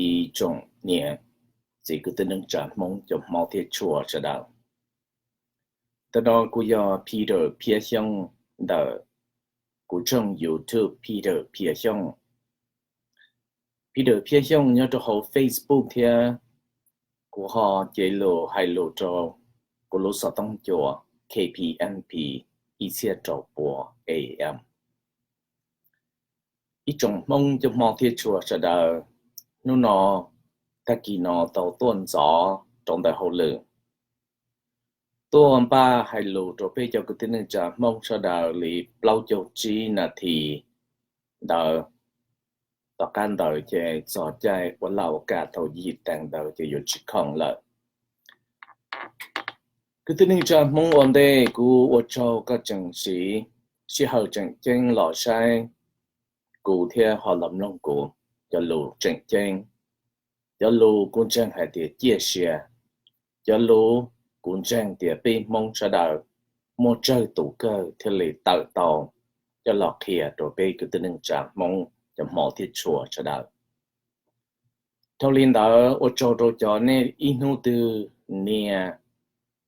ib tsoom niam txiv kwv tij neej tsa Hmoob cov hmov thiab tshua sawv daws. Ntawm no kuv yog Peter Phiab Xyooj ntawm kuv tshooj YouTube Peter Phiab Xyooj. Peter Phiab Xyooj nyob rau hauv Facebook thiab kuv ho cev lus hais lus rau kuv lub xov tooj cua K P N P ib txhiab rau pua A M. Ib tsoom Hmoob cov hmov thiab tshua sawv daws, hnub no tag kis no tau tuaj ntxov rau ntawm hauj lwm tuaj npaj hais lus rau peb cov kwv tij neej tsa Hmoob sawv daws li plaub caug tsib nas this ntawd. Tom qab ntawd ces txog caij ua laj ua kam thaum yim teev ntawd ces yuav tsis khoom lawm. Kwv tij neej tsa Hmoob ua ntej, kuv ua tsaug koj tseem siv sij hawm tseem ceeb los saib kuv thiab ho los mloog kuv cov lus tseem ceeb. Cov lus kuv ntseeg hais tias ciaj sia, cov lus kuv ntseeg tias peb Hmoob sawv daws muaj tsawg tus kawg thiaj li tawm tau coj los qhia rau peb kwv tij neej tsa Hmoob cov hmov thiab tshua sawv daws. Dhau li ntawd ua tsaug rau cov nej ib hnub twg nias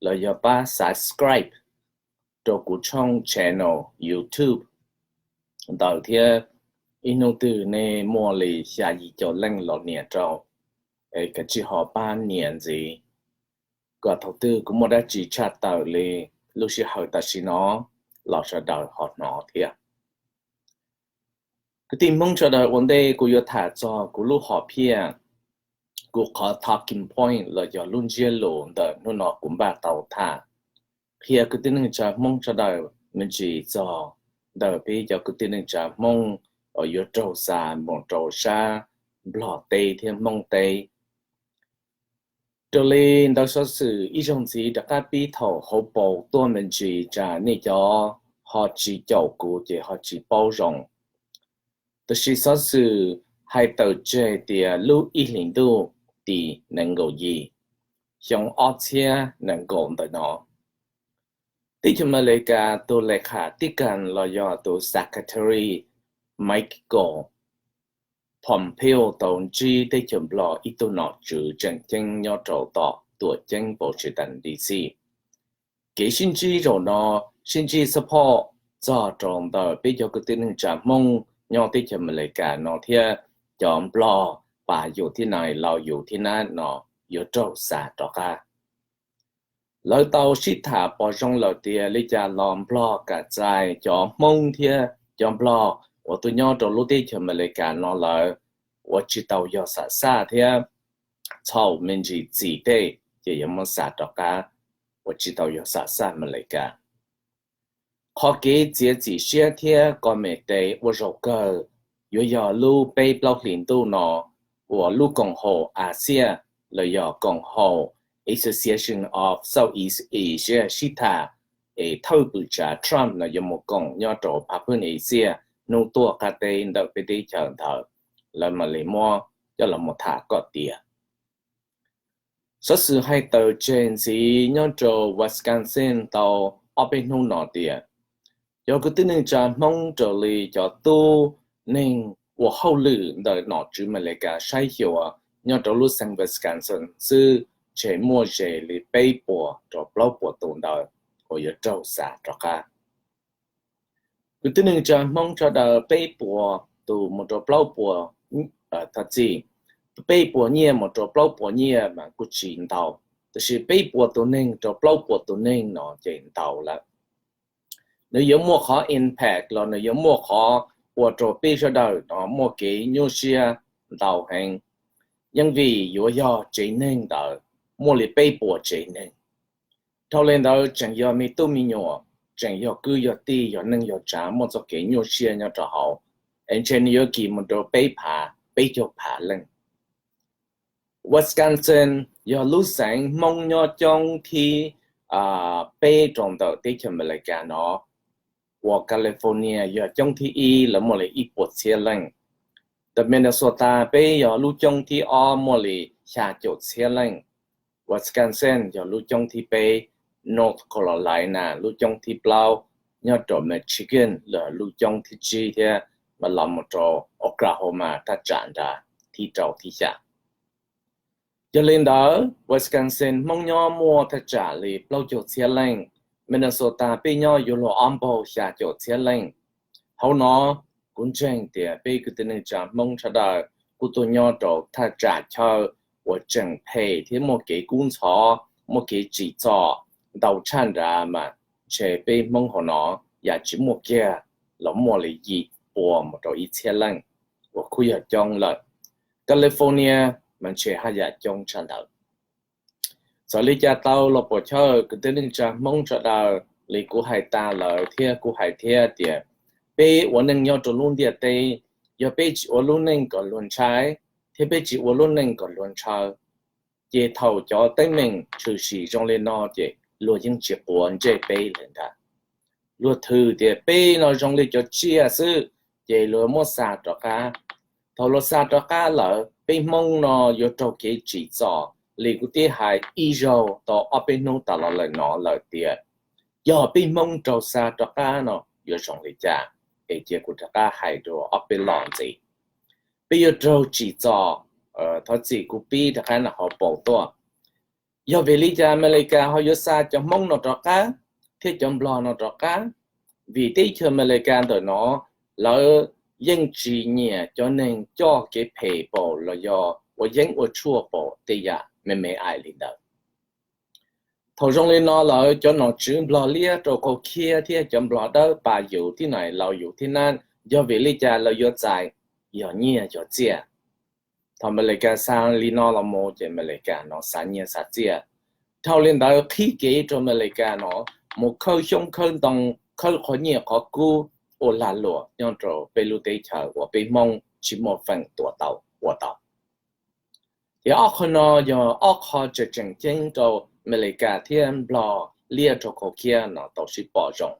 los yog pab subscribe rau kuv tshooj channel YouTube ntawd thiab ib hnub twg nej muaj li xya yim caum leej los nias rau, es kav tsij ho pab nias ntxiv kom thaum twg kuv muaj dab tsi tshaj tawm li lub sij hawm tam sim no los sawv daws ho hnov thiab. Kwv tij Hmoob sawv daws, ua ntej kuv yuav tham txog kuv lub hom phiaj, kuv qhov talking point los yog lub ntsiab lus ntawm hnub no kuv npaj tau tham, qhia kwv tij neej tsa Hmoob sawv daws me ntsis txog ntawm peb cov kwv tij neej tsa Hmoob uas yuav raug xa mus rau sab Nplog teb thiab Hmoob teb. Raws li ntawv xov xwm ib zaug ntxiv rov qab pib thaum hauv paus tuaj me ntsis, tsam nej cov ho tsis caum kuv ces ho tsis paub zoo. Tab sis xov xwm hais tawm tseg tias lub ib hlis ntuj tim nees nkaum yim xyoo ob txhiab nees nkaum ntawm no, teb chaws Amelikas tus lekhas tib kas los yog tus secretary Michael Pompeo tau ntsib teb chaws Nplog ib tug nom tswv tseem ceeb nyob rau tom tuam ceeb Washington D C. Kev sib ntsib zaum no sib ntsib support txog rau ntawm peb cov kwv tij neej tsa Hmoob nyob teb chaws Amelikas no thiab cov Nplog pas yus thiab nais laus yus thiab nab no yuav raug xa rov qab. Lawv tau sib tham pom zoo lawm tias li cas los Nplog kam txais cov Hmoob thiab cov Nplog uas tuaj nyob rau lub teb chaws Amelikas no lawm ua tsis tau yog xam xaj thiab txhaum me ntsis txim tej ces yuav muab xa rov qab ua tsis tau yog xam xaj Amelikas. Qhov kev txiav txim siab thiab kom me tes ua zaum kawg yuav yog lub peb plaub hlis ntuj no uas lub koom haum Axias los yog koom haum Association of Southeast Asia sib tham, es thawj pwm tsav Trump no yuav mus koom nyob rau phab pwg Axias hnub tuaj qab teb ntawm peb teb chaws ntawd, lawv mam li muab coj los mus tham kom tiav. Xov xwm hais tawm tseg ntxiv nyob rau Wisconsin tau ob peb hnub no tias cov kwv tij neej tsa Hmoob raws li cov tub neeg ua hauj lwm ntawm nom tswv Amelikas saib xyuas nyob rau lub xeev Wisconsin xwb ntshe muaj ze li peb puas rau plaub puas tus ntawd uas yuav raug xa rov qab. Kwv tij neej tsa Hmoob sawv daws peb puas tus mus rau plaub puas, thov txim, peb puas nyiaj mus rau plaub puas nyiaj mas kuj tsis ntau, tab sis peb puas tus neeg rau plaub puas tus neeg no ces ntau lawm. Nws yuav muaj qhov impact los nws yuav muaj qhov ua rau peb sawv daws no muaj kev nyuaj siab ntau heev, yeej vim yuav yog tsev neeg ntawd muaj li peb puas tsev neeg. Dhau li ntawd tseem yog me tub me nyuam, tseem yog kwv yog tij, yog neej yog tsav muaj txoj kev nyuaj siab nyob rau hauv, es ntshe nws yuav kis mus rau peb phav peb caug phav leej. Wisconsin yog lub xeev Hmoob nyob coob thib peb rau ntawm teb chaws Amelikas no, uas California yog coob thib ib, lawv muaj li ib puas txhiab leej. Ntawm Minnesota peb yog lub coob thib ob muaj li xya caum txhiab leej. Wisconsin yog lub coob thib peb, North Carolina lub coob thib plaub, nyob rau Michigan los lub coob thib tsib thiab, mas los mus rau Oklahoma thaj tsam nram thib rau thib xya. Yog li ntawd Wisconsin Hmoob nyob muaj thaj tsam li plaub caug txhiab leej, Minnesota peb nyob yuav luag ob npaug xya caum txhiab leej. Hauv no kuv ntseeg tias peb kwv tij neej tsa Hmoob sawv daws kuj tuaj nyob rau thaj tsam chaw uas tseem phem thiab muaj kev kub ntxhov, muaj kev tsim txom ntau tshaj nrad mas ntshe peb Hmoob hauv no yam tsis muaj kiag los muaj li yim pua mus rau ib txhiab leej uas kuj yog coob lawm. California mas ntshe haj yam coob tshaj ntawd. Txawm li cas tau los puas chawj kwv tij neej tsa Hmoob sawv daws, li kuv hais tas lawm thiab kuv hais thiab tias peb ua neej nyob rau lub ntiaj teb, yog peb tsis ua lub neej kom luag ntshai thiab peb tsis ua lub neej kom luag ntshaw, ces thaum cov teeb meem tshwm sim zoo li no ces luag yeej tsis quav ntsej peb lawm ntag. Luag thwm tias peb no zoo li cov tsiaj xwb, ces luag muab xa rov qab. Thaum luag xa rov qab lawm peb Hmoob no yuav raug kev tsim txom li kuv twb hais ib zaug tau ob peb hnub tas los lawm no lawm tias yog peb Hmoob raug xa rov qab no yuav zoo li cas, es cia kuv rov qab hais dua ob peb lo ntxiv. Peb yuav raug tsim txom, thov txim kuv pib rov qab no hauv paus tuaj. Yog vim li cas Amelikas ho yuav xa cov Hmoob no rov qab thiab cov Nplog no rov qab? Vim teb chaws Amelikas ntawm no lawv yeej tsis nyiam cov neeg coj kev phem paum los yog ua yeeb ua tshuaj paum tej yam me me aim li ntawd. Thaum zoo li no lawm cov nom tswv Nplog liab rau kaum khiab thiab cov Nplog dawb pas yus thib nais laus yus thib nab, yog vim li cas lawv yuav txais? Yog nyiaj yog txiaj. Thaum Amelikas xa li no los mus ces Amelikas no xa nyiaj xa txiaj. Dhau li ntawd qhib kev rau Amelikas no mus khawb xyoob khawb ntoo, khawb qhov nyiaj qhov kub ua lag luam nyob rau peb lub teb chaws uas peb Hmoob tsis muaj feem tua tau ua tau. Ces ob qho no yog ob qho tseem tseem ceeb rau Amelikas thiab Nplog liab rau kaum khiab no tau sib pom zoo.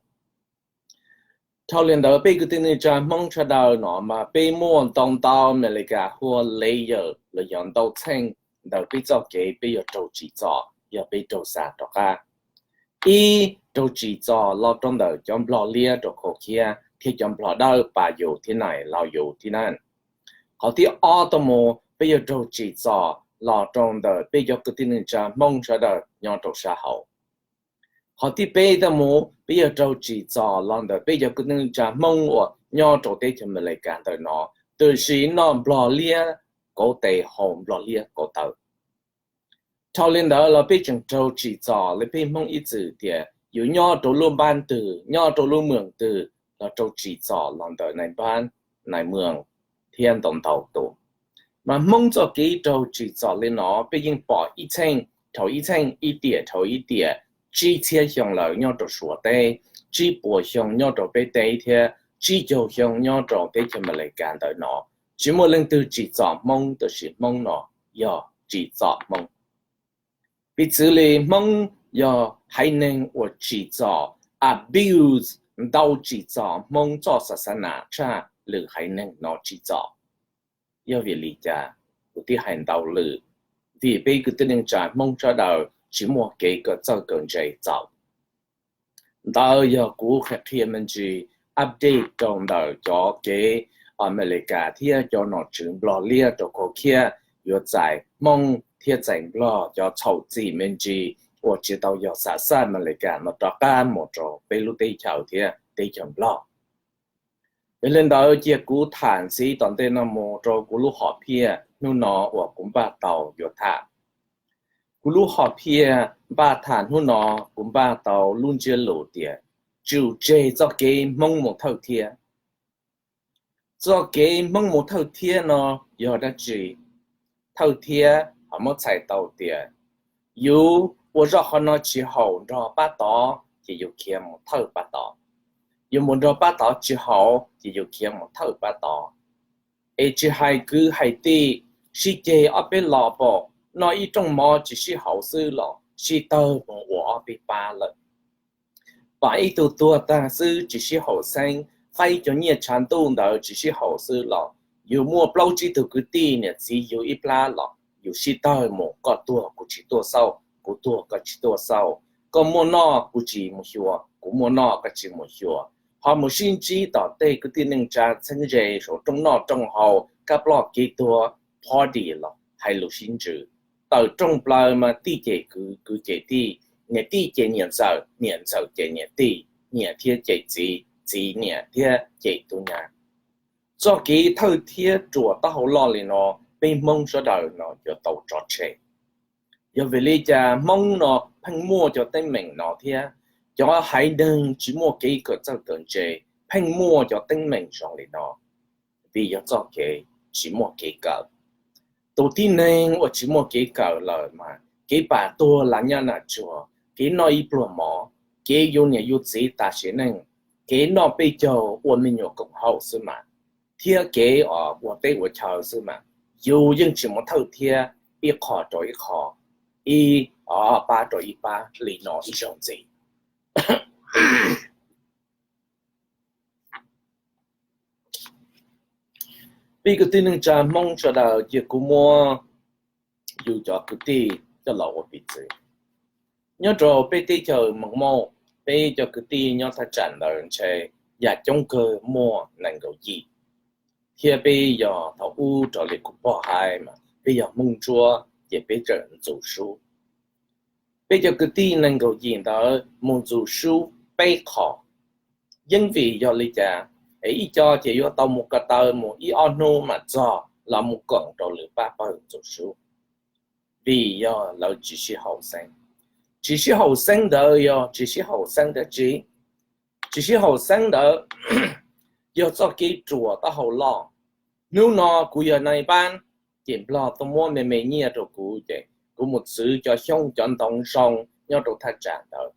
Dhau li ntawd peb kwv tij neej tsa Hmoob sawv daws no mas peb muaj ntau ntau Amelikas hu ua layer los yog ntau txheej ntawm peb txoj kev peb yuav raug tsim txom yog peb raug xa rov qab. Ib, raug tsim txom los rau ntawm cov Nplog liab rau kaum khiab thiab cov Nplog dawb pas yus thib nais laus yus thib nab. Qhov thib ob tuaj mus peb yuav raug tsim txom los rau ntawm peb cov kwv tij neej tsa Hmoob sawv daws nyob rau sab hauv. Qhov thib peb tuaj mus peb yuav raug tsim txom los ntawm peb cov kwv tij neej tsa Hmoob uas nyob rau teb chaws Amelikas ntawm no, tiam sis noj Nplog liab kauv tes haus Nplog liab kauv taw. Dhau li ntawd los peb tseem raug tsim txom li peb Hmoob ib txwm tias yus nyob rau lub npab twg nyob rau lub moos twg los raug tsim txom los ntawm nais npab, nais moos thiab ntau ntau tus. Mas Hmoob txoj kev raug tsim txom li no peb yeej pom ib txheej dhau ib txheej, ib tiam dhau ib tiam, tsib txhiab xyoo lawm nyob rau Suav teb, tsib puas xyoo nyob rau peb teb thiab tsib caug xyoo nyob rau teb chaws Amelikas ntawm no. Tsis muaj leej twg tsim txom Hmoob, tiam sis Hmoob no yog tsim txom Hmoob. Piv txwv li Hmoob yog haiv neeg uas tsim txom, abuse, ntau tsim txom Hmoob txoj xas xas nas tshaj lwm haiv neeg no tsim txom. Yog vim li cas kuv thiaj hais ntau lwm? Vim peb kwv tij neej tsa Hmoob sawv daws tsis muaj kev kawm txawj kawm ntse txaus. Ntawd yog kuv qhia me ntsis update rau ntawm cov kev Amelikas thiab cov nom tswv Nplog liab rau kaum khiab yuav txais Hmoob thiab txais Nplog cov txhaum txim me ntsis uas tsis tau yog xam xaj Amelikas no rov qab mus rau peb lub teb chaws thiab teb chaws Nplog. Yog li ntawd cia kuv tham ntxiv tom ntej no mus rau kuv lub hom phiaj hnub no uas kuv npaj tau yuav tham. Kuv lub hom phiaj npaj tham hnub no, kuv npaj tau lub ntsiab lus tias tsum tseg txoj kev Hmoob mus thawj thiab. Txoj kev Hmoob mus thawj thiab no yog dab tsi? Thawj thiab ho muab txhais tau tias yus ua zoj qhov no tsis haum nrog pab tod ces yus khiav mus thawj pab tod. Yus mus nrog pab tod tsis haum ces yus khiav mus thawj pab tod. Es tsis hais kwv hais tij, sib ceg ob peb los pom, noj ib rooj mov tsis sib haum xwb los sib tawg mus ua ob peb pab lawm. Pom ib tug tuag tag xwb tsis sib haum xeeb, faib cov nyiaj tshav ntuj ntawd tsis sib haum xwb los yus muaj plaub tsib tug kwv tij niam txiv yug ib plab los yus sib tawg mus, koj tuag kuv tsis tuaj xauj, kuv tuag koj tsis tuaj xauj, koj muaj noj kuv tsis mus xyuas, kuv muaj noj koj tsis mus xyuas, ho mus sib ntsib tom tej kwv tij neej tsa txheeb ze saum rooj noj rooj haus, kab ploj kev tuag, party los hais lus sib ntsws. tawm rooj plaws mas tij cem kwv, kwv cem tij, niam tij cem niam ntxawm, niam ntxawm cem niam tij, niam thiab cem txiv, txiv niam thiab cem tus nyab. Txoj kev thawj thiab ruam taub hau loj li no, peb Hmoob sawv daws no yuav tau tso tseg. Yog vim li cas Hmoob no pheej muaj cov teeb meem no thiab? Cov haiv neeg tsis muaj kev kawm txawj kawm ntse pheej muaj cov teeb meem zoo li no, vim yog txoj kev tsis muaj kev kawm. Tus tib neeg uas tsis muaj kev kawm lawm mas kev pam tuag las nyab nas tsuag, kev noj ib pluag mov, kev yuav niam yuav txiv tas sim neej, kev noj peb caug ua me nyuam koom haum xwb mas, thiab kev ua teb ua chaw xwb mas, yus yeej tsis mus thawj thiab ib qho rau ib qho, ib pab rau ib pab li no ib zaug ntxiv. Peb kwv tij neej tsa Hmoob sawv daws, cia kuv muab yus cov kwv tij coj los ua piv txwv. Nyob rau peb teb chaws Moos Mauj, peb cov kwv tij nyob thaj tsam ntawd ntshe yam coob kawg muaj nees nkaum yim, thiab peb yog thaum ub raws li kuv pog hais mas peb yog Hmoob Ntsuab ces peb tseem ntxus sub. Peb cov kwv tij nees nkaum yim ntawd mus ntxus sub peb qho. Yeej vim yog li cas es ib co ces yuav tau mus ko taw mus ib ob hnub mam txog los mus koom rau lwm pab pawg ntxus sub? Vim yog lawv tsis sib haum xeeb. Tsis sib haum xeeb ntawd yog tsis sib haum xeeb dab tsi? Tsis sib haum xeeb ntawd yog txoj kev ruam taub hau loj. Hnub no kuv yog nais npab, ces Nplog tuaj muab me me nyiaj rau kuv ces kuv mus txwv cov xyoob cov ntoo zoo nyob rau thaj tsam ntawd,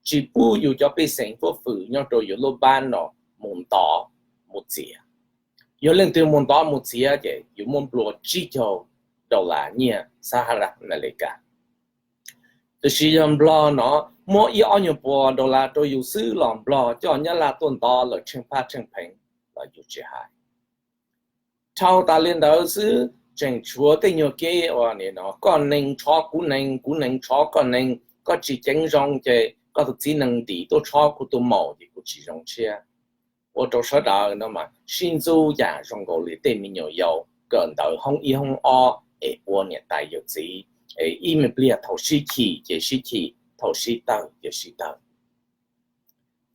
tsis pub yus cov pej xeem huab hwm nyob rau yus lub npab no mus ntov mus txiav. Yog leej twg mus ntov mus txiav ces yus muab nplua tsib caug dollar nyiaj Saharav Amelikas. Tiam sis yog Nplog no muab ib ob nyuag puas dollar rau yus xwb los Nplog coj Nyab Laj tuaj ntov lawm tsheej phab tsheej pheej los yus tsis hais. Dhau tas li ntawd xwb tseem tshuav tej nyuag kev ua no koj nees tshov kuv nees, kuv nees tshov koj nees, koj tsis ceev zoo ces koj tus txiv nees ntim tuaj tshov kuv tus maum ces kuv tsis zoo tshiab. Ua rau sawv daws no mas sib ntxub yam zoo nkaus li tej me nyuam yaus kawm ntawv hoob ib hoob ob es ua niam tais yawm txiv, es ib me pliag thaum sib chim ces sib chim, thaum sib tawg ces sib tawg.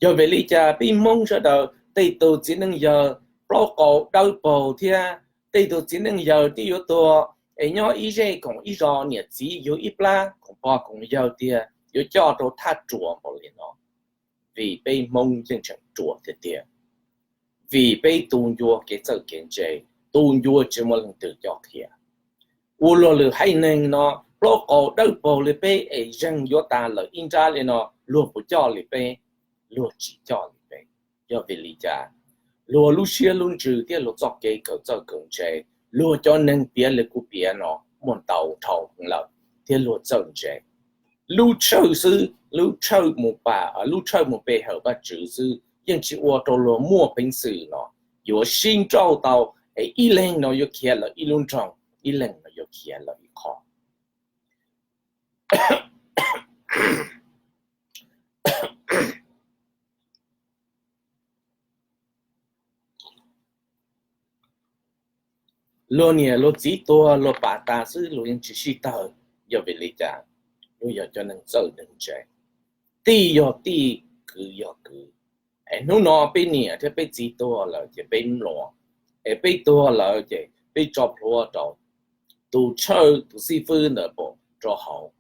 Yog vim li cas peb Hmoob sawv daws tej tus txiv neej yawg plaub qau dawb paug thiab tej tus txiv neej yawg twb yuav tuag es nyob ib zej koom ib zos niam txiv yug ib plab koom pog koom yawg tiag yuav coj rau thaj ruam npaum li no? Vim peb Hmoob yeej tseem ruam tiag tiag, vim peb tu ncua kev txawj kev ntse, tu ncua tsis muaj leej twg coj qhia. Ua luag lwm haiv neeg no plaub qau dawb paug li peb es zeeg yuav tas lawm ib nrab li no luag puas coj li peb? Luag tsis coj li peb. Yog vim li cas? Luag lub siab lub ntsws thiab luag txoj kev kawm txawj kawm ntse, luag cov neeg piav li kuv piav no muaj ntau dhau heev lawm thiab luag txawj ntse. Lub tshawj xwb, lub tshawj mus pa, lub tshawj mus pe hawm Vajtswv xwb yeej tsis ua rau luag muaj peev xwm no yuav sib nrauj tau es ib leeg no yuav khiav lawm ib lub nroog, ib leeg no yuav khiav lawm ib qho. Luag niam luag txiv tuag luag pam tas xwb luag yeej tsis sib tawg. Yog vim li cas? Luag yog cov neeg txawj neeg ntse, tij yog tij, kwv yog kwv. Es hnub no peb niam thiab peb txiv tuag lawm ces peb mluas, es peb tuag lawm ces peb tso plhuav rau tus tshawj tus xib fwb ntawd pab rau haus.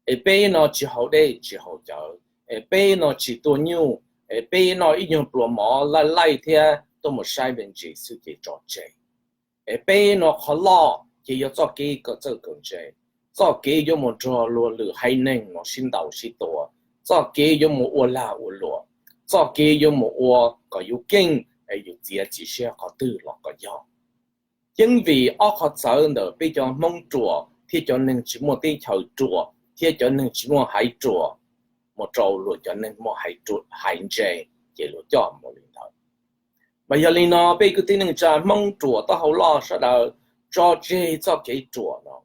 Es peb no tsis haus dej tsis haus cawv, es peb no tsis tua nyuj, es peb noj ib nyuag pluas mov laij laij thiab tuaj mus saib me ntsis xwb ces tso tseg. Es peb no qhov loj ces yog txoj kev kawm txawj kawm ntse, txoj kev yuav mus nrog luag lwm haiv neeg no sib ntaus sib tua, txoj kev yuav mus ua lag ua luam, txoj kev yuav mus ua kom yus keej es yus txiav txim siab qhov twg los kom yog. Yeej vim ob qhov txawv ntawm peb cov Hmoob ruam thiab cov neeg tsis muaj teb chaws ruam thiab cov neeg tsis muaj haiv ruam, mus rau luag cov neeg muaj haiv ntse, ces luag coj mus li ntawd. Mas yog li no peb kwv tij neej tsa Hmoob ruam taub hau loj sawv daws, tso tseg txoj kev ruam no.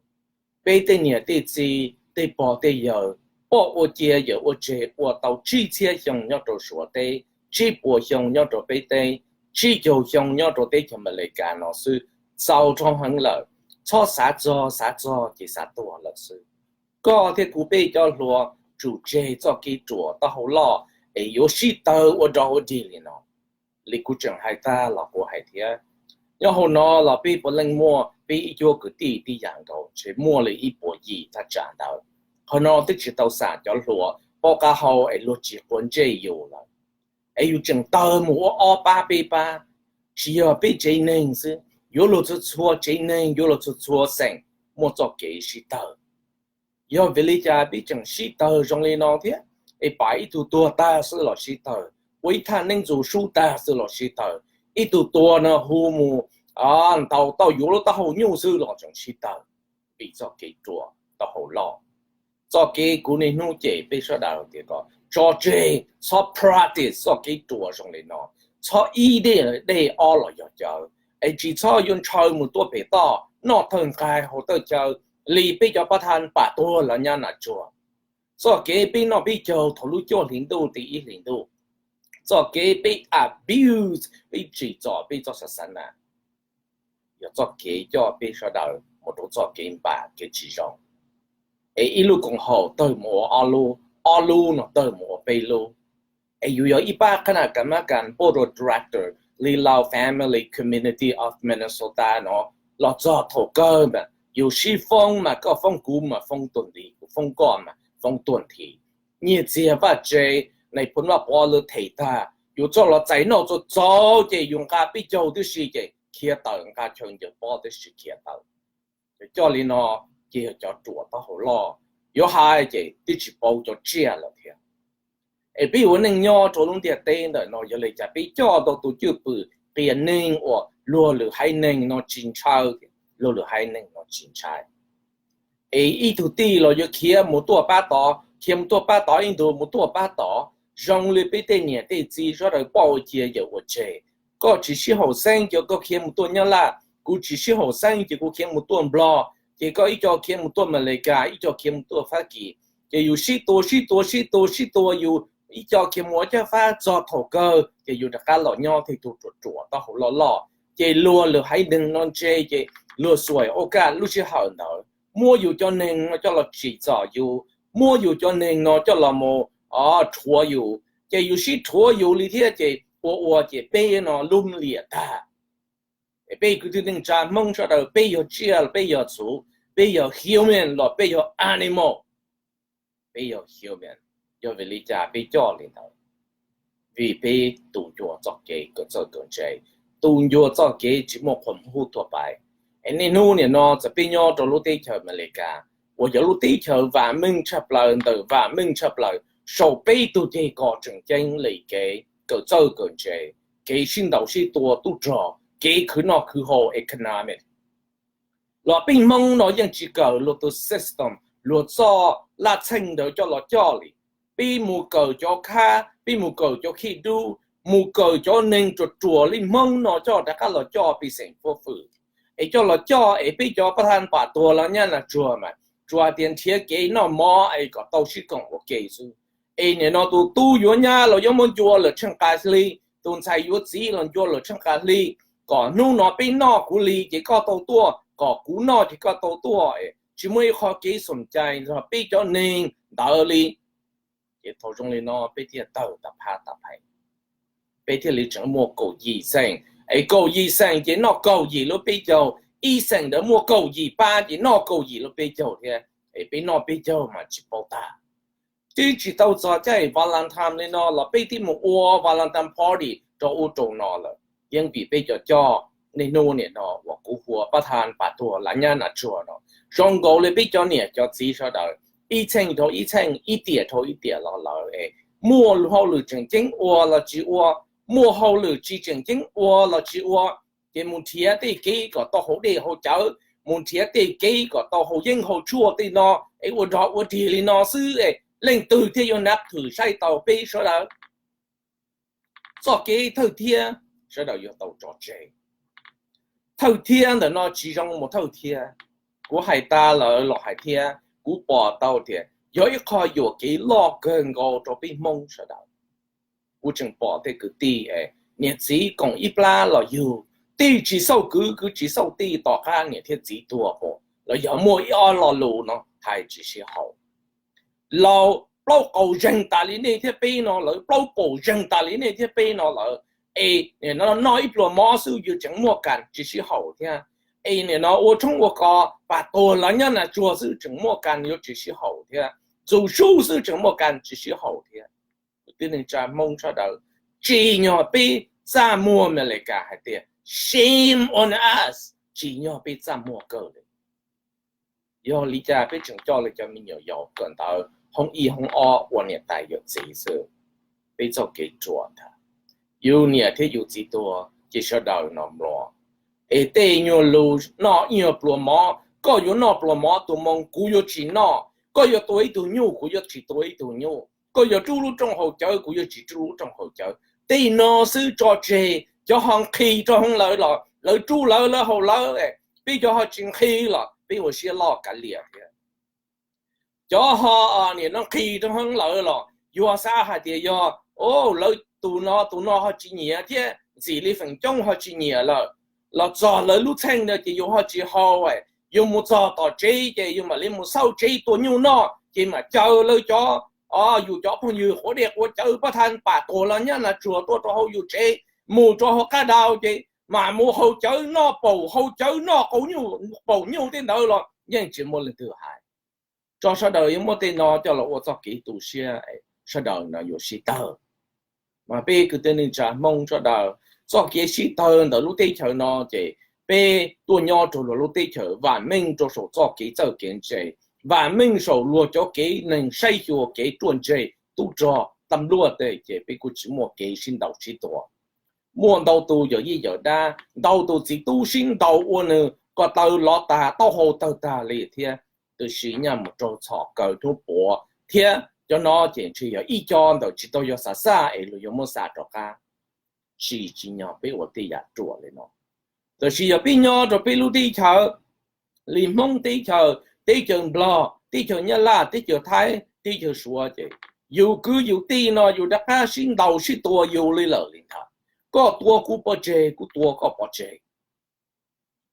Peb tej niam tej txiv tej pog tej yawg poj ua cia yawm ua tseg ua tau tsib txhiab xyoo nyob rau Suav teb, tsib puas xyoo nyob rau peb teb, tsib caug xyoo nyob rau teb chaws Amelikas no xwb, txaus dhau heev lawm. Txhob xav txog xav txog ces xav tuag lawm xwb. Koj thiab kuv peb cov hluas tsum tseg txoj kev ruam taub hau loj es yuav sib tawg ua dog ua dig li no. Li kuv tseem hais tag los kuv hais thiab, nyob hauv no los peb puav leej muaj peb ib cuab kwv tij tib yam nkaus, ntshe muaj li ib puas yim thaj tsam ntawd. Qhov no twb tsis tau xam cov hluas paub qab hau es luag tsis quav ntsej yus lawm, es yus tseem tawg mus ua ob pab peb pab. Tsis yog peb tsev neeg xwb, yuav luag txhua txhua tsev neeg, yuav luag txhua txhua xeem muaj txoj kev sib tawg. Yog vim li cas peb tseem sib tawg zoo li no thiab? Es pam ib tug tuag tag xwb los sib tawg, ua ib thaj neeb ntxus sub tag xwb los sib tawg, ib tug tuag no hu mus ntaus tau yuav lub taub hau nyuj xwb los tseem sib tawg, vim txoj kev ruam taub hau loj. Txoj kev kuv niaj hnub cem peb sawv daws tias kom tso tseg, txhob practice txoj kev ruam zoo li no. Txhob ib dej dej ob los yog cawv, es tsis txhob yuav ntshaw mus tuaj pem toj noj thawj nqaij haus thawj chaw li peb cov pab thaj pam tuag los nyab nas tsuag. Txoj kev peb noj peb caug thaum lub cuaj hlis ntuj tim ib hlis ntuj, txoj kev peb abuse, peb tsim txom peb txoj xav xav na, yog txoj kev coj peb sawv daws mus rau txoj kev npam kev tsis zoo. Es ib lub koom haum tawg mus ua ob lub, ob lub no tawg mus ua peb lub. Es yus yog ib pab qhab na kam mab kas board of director li Lao Family Community of Minnesota no, los txog thaum kawg mas yus sib foob mas koj foob kuv mas foob tuag nthi, kuv foob koj mas foob tuag nthi. Nyiaj txiag vaj tse, nais phoo vaj pov lawv them tag, yus txoj los txais noj txaus txaus ces yus nqa peb caug tib si ces khiav tawm, nqa chaw ncaws pob tib si khiav tawm. Cov coj li no ces yog cov ruam taub hau loj, yuav hais ces twb tsis paub cov tsiaj lawm thiab. Es peb ua neej nyob rau lub ntiaj teb ntawm no yog li cas peb coj tau tus cwj pwm qias neeg uas luag lwm haiv neeg no tsis ntshaw, luag lwm haiv neeg no tsis ntshai. Es ib tug tij los yuav khiav mus tuaj pab tod, khiav mus tuaj pab tod, ib tug mus tuaj pab tod. Zoo li peb tej niam tej txiv sawv daws poj ua cia yawm ua tseg. Koj tsis sib haum xeeb ces koj khiav mus tuaj Nyab Laj, kuv tsis sib haum xeeb ces kuv khiav mus tuaj Nplog, ces koj ib co khiav mus tuaj Amelikas, ib co khiav mus tuaj Fab Kis, ces yus sib tua sib tua sib tua sib tua, yus ib co khiav mus ua caj fab, txog thaum kawg ces yus rov qab los nyob thiaj tug ruam ruam taub hau loj loj. Ces luag lwm haiv neeg no ntse ces luag xuas ua kaj lub sij hawm ntawd muab yus cov neeg no coj los tsim txom yus, muab yus cov neeg no coj los mus rhuav yus, ces yus sib rhuav yus li thiab ces ua ua ces peb no lub liam tag. Es peb kwv tij neej tsa Hmoob sawv daws peb yog tsiaj los peb yog txhuv, peb yog human los peb yog animal? Peb yog human. Yog vim li cas peb coj li ntawd? Vim peb tu ncua txoj kev kawm txawj kawm ntse, tu ncua txoj kev tsis muaj qhuas hub tuag pais. Es niaj hnub nim no txawm peb nyob rau lub teb chaws Amelikas uas yog lub teb chaws vam meej tshaj plaws ntawm vam meej tshaj plaws, sau peb tug ceg kos tseem ceeb li kev kawm txawj kawm ntse, kev sib ntaus sib tua tub rog, kev khwv noj khwv haus economic, los peb Hmoob no yeej tsis kawm luag tus system, luag txoj laj txheej ntawd coj los coj li. Peb mus kawm cov khab, peb mus kawm cov khib dub, mus kawm cov neeg ruam ruam li Hmoob no coj rov qab los coj peb xeem fuab fwm. Es coj los coj es peb cov pab thaj pam tuag los nyab nas tsuag mas tsuas hais tias nrhiav kev noj mov es kom tau sib koom ua ke xwb. Es nim no tus tub yuav nyab los yuav muab ncua lawm tsheej qa hli, tus ntxhais yuav txiv los ncua lawm tsheej qa hli, kom hnub no peb noj kuv li ces koj tau tuaj, kom kuv noj ces koj tau tuaj, tsis muaj ib qho kev xoom cai nrog peb cov neeg ntawd li. Ces thaum zoo li no peb thiaj tawg tas phab tas pheej. Peb thiaj li tseem muaj kaum yim xeem, es kaum yim xeem ces noj kaum yim lub peb caug, ib xeem ntawd muaj kaum yim pab ces noj kaum yim lub peb caug thiab, es peb noj peb caug mas tsis paub tag. Twb tsis tau txog caij Valentine li no los peb twb mus ua Valentine party rau ub rau no lawm. Yeej vim peb cov coj niaj hnub nim no uas kuv hu ua pab thaj pam tuag los nyab nas tsuag no, zoo nkaus li peb cov niam cov txiv sawv daws ib txheej dhau ib txheej, ib tiam dhau ib tiam los lawm es muaj hauj lwm tseem ceeb ua los tsis ua, muaj hauj lwm tsis tseem ceeb ua los tsis ua, ces mus nrhiav tej kev kom tau haus dej haus cawv, mus nrhiav tej kev kom tau haus yeeb haus tshuaj tej no, es ua dog ua dig li no xwb es leej twg thiaj yuav nab thwm saib tau peb sawv daws? Txoj kev thawj thiab sawv daws yuav tau tso tseg. Thawj thiab ntawm no tsis zoo mus thawj thiab. Kuv hais tas lawm los hais thiab, kuv pom tau tias yog ib qho yuam kev loj kawg nkaus rau peb Hmoob sawv daws. Kuv tseem pom tej kwv tij niam txiv koom ib plab los yug, Tij tsis xauj kwv, kwv tsis xauj tij, tom qab niam thiab txiv tuag pom los yog muaj ib ob lo lus no hais tsis sib haum. Los plaub qaum zeeg tas li nej thiab peb no lawm, plaub qaum zeeg tas li nej thiab peb no lawm, es nim no noj ib pluas mov xwb yus tseem muaj kas tsis sib haum thiab. Es nim no ua tshoob ua kos pam tuag los nyob nas tsuag xwb tseem muaj kas yuav tsis sib haum thiab, txus sub xwb tseem muaj kas tsis sib haum thiab. Tib neeg tsa Hmoob sawv daws, tsim nyog peb txaj muag Amelikas hais tias shame on us, tsim nyog peb txaj muag kawg li. Yog li cas peb tseem coj li cov me nyuam yaus kawm ntawv hoob ib hoob ob ua niam tais yawm txiv xwb? Peb txoj kev ruam ntag. Yus niam thiab yus txiv tuag ces sawv daws no mluas. Es tej nyuag lus noj ib nyuag pluas mov, koj yuav noj pluas mov tus moo, kuv yuav tsis noj. Koj yuav tua ib tug nyuj, kuv yuav tsis tua ib tug nyuj. Koj yuav rub lub rooj haus cawv, kuv yuav tsis rub lub rooj haus cawv. Tej no xwb tso tseg, cov ho nqhis rau hauv lawv los lawv rub lawv, lawv haus lawv. Peb cov ho tsis nqhis los peb ua siab loj kav liam thiab. Cov ho nim no nqhis rau hauv lawv los yuav xav hais tias yog, o, lawv tus no tus no ho tsis nyiam thiab, ntxim li feem coob ho tsis nyiam lawm, los txog lawv lub txheej no ces yus ho tsis haus, yuav mus txog tom tsev ces yus mam li mus xauj tsev tua nyuj noj, ces mam caw lawv cov, yus cov phooj ywg quav dej quav cawv pab thaj pam tuag los nyob nas tsuag tuaj rau hauv yus tsev, mus rau hauv qab dau ces mam mus haus cawv noj paum, haus cawv noj qaum nyuj, paum nyuj tej ntawd los yeej tsis muaj leej twg hais. Tso sawv daws yuav muab tej no coj los ua txoj kev tu siab, sawv daws no yuav sib tawg. Mas peb kwv tij neej tsa Hmoob sawv daws, txoj kev sib tawg ntawm lub teb chaws no ces peb tuaj nyob rau luag lub teb chaws vam meej rau saum txoj kev txawj kev ntse, vam meej saum luag cov kev neeg saib xyuas kev ruaj ntseg tub rog tam luaj tej ces peb kuj tsis muaj kev sib ntaus sib tua. Muaj ntau tus yawm yij yawm dab, ntau tus txiv tub sib ntaus ua nws ko taw lov tag taub hau tawg tag li thiab. Tab sis nyaj mus raug txhom kaw hnub puav thiab cov no ces ntshe yog ib co ntawm tsis tau yog xav xaj es luag yuav muab xa rov qab. Tsis, tsim nyog peb ua tej yam ruam li no. Tab sis yog peb nyob rau peb lub teb chaws, li Hmoob teb chaws, teb chaws Nplog, teb chaws Nyab Laj, teb chaws Thaib, teb chaws Suav ces yus kwv yus tij no yus rov qab sib ntaus sib tua yus li lawm li ntawd. Koj tua kuv pov tseg, kuv tua koj pov tseg.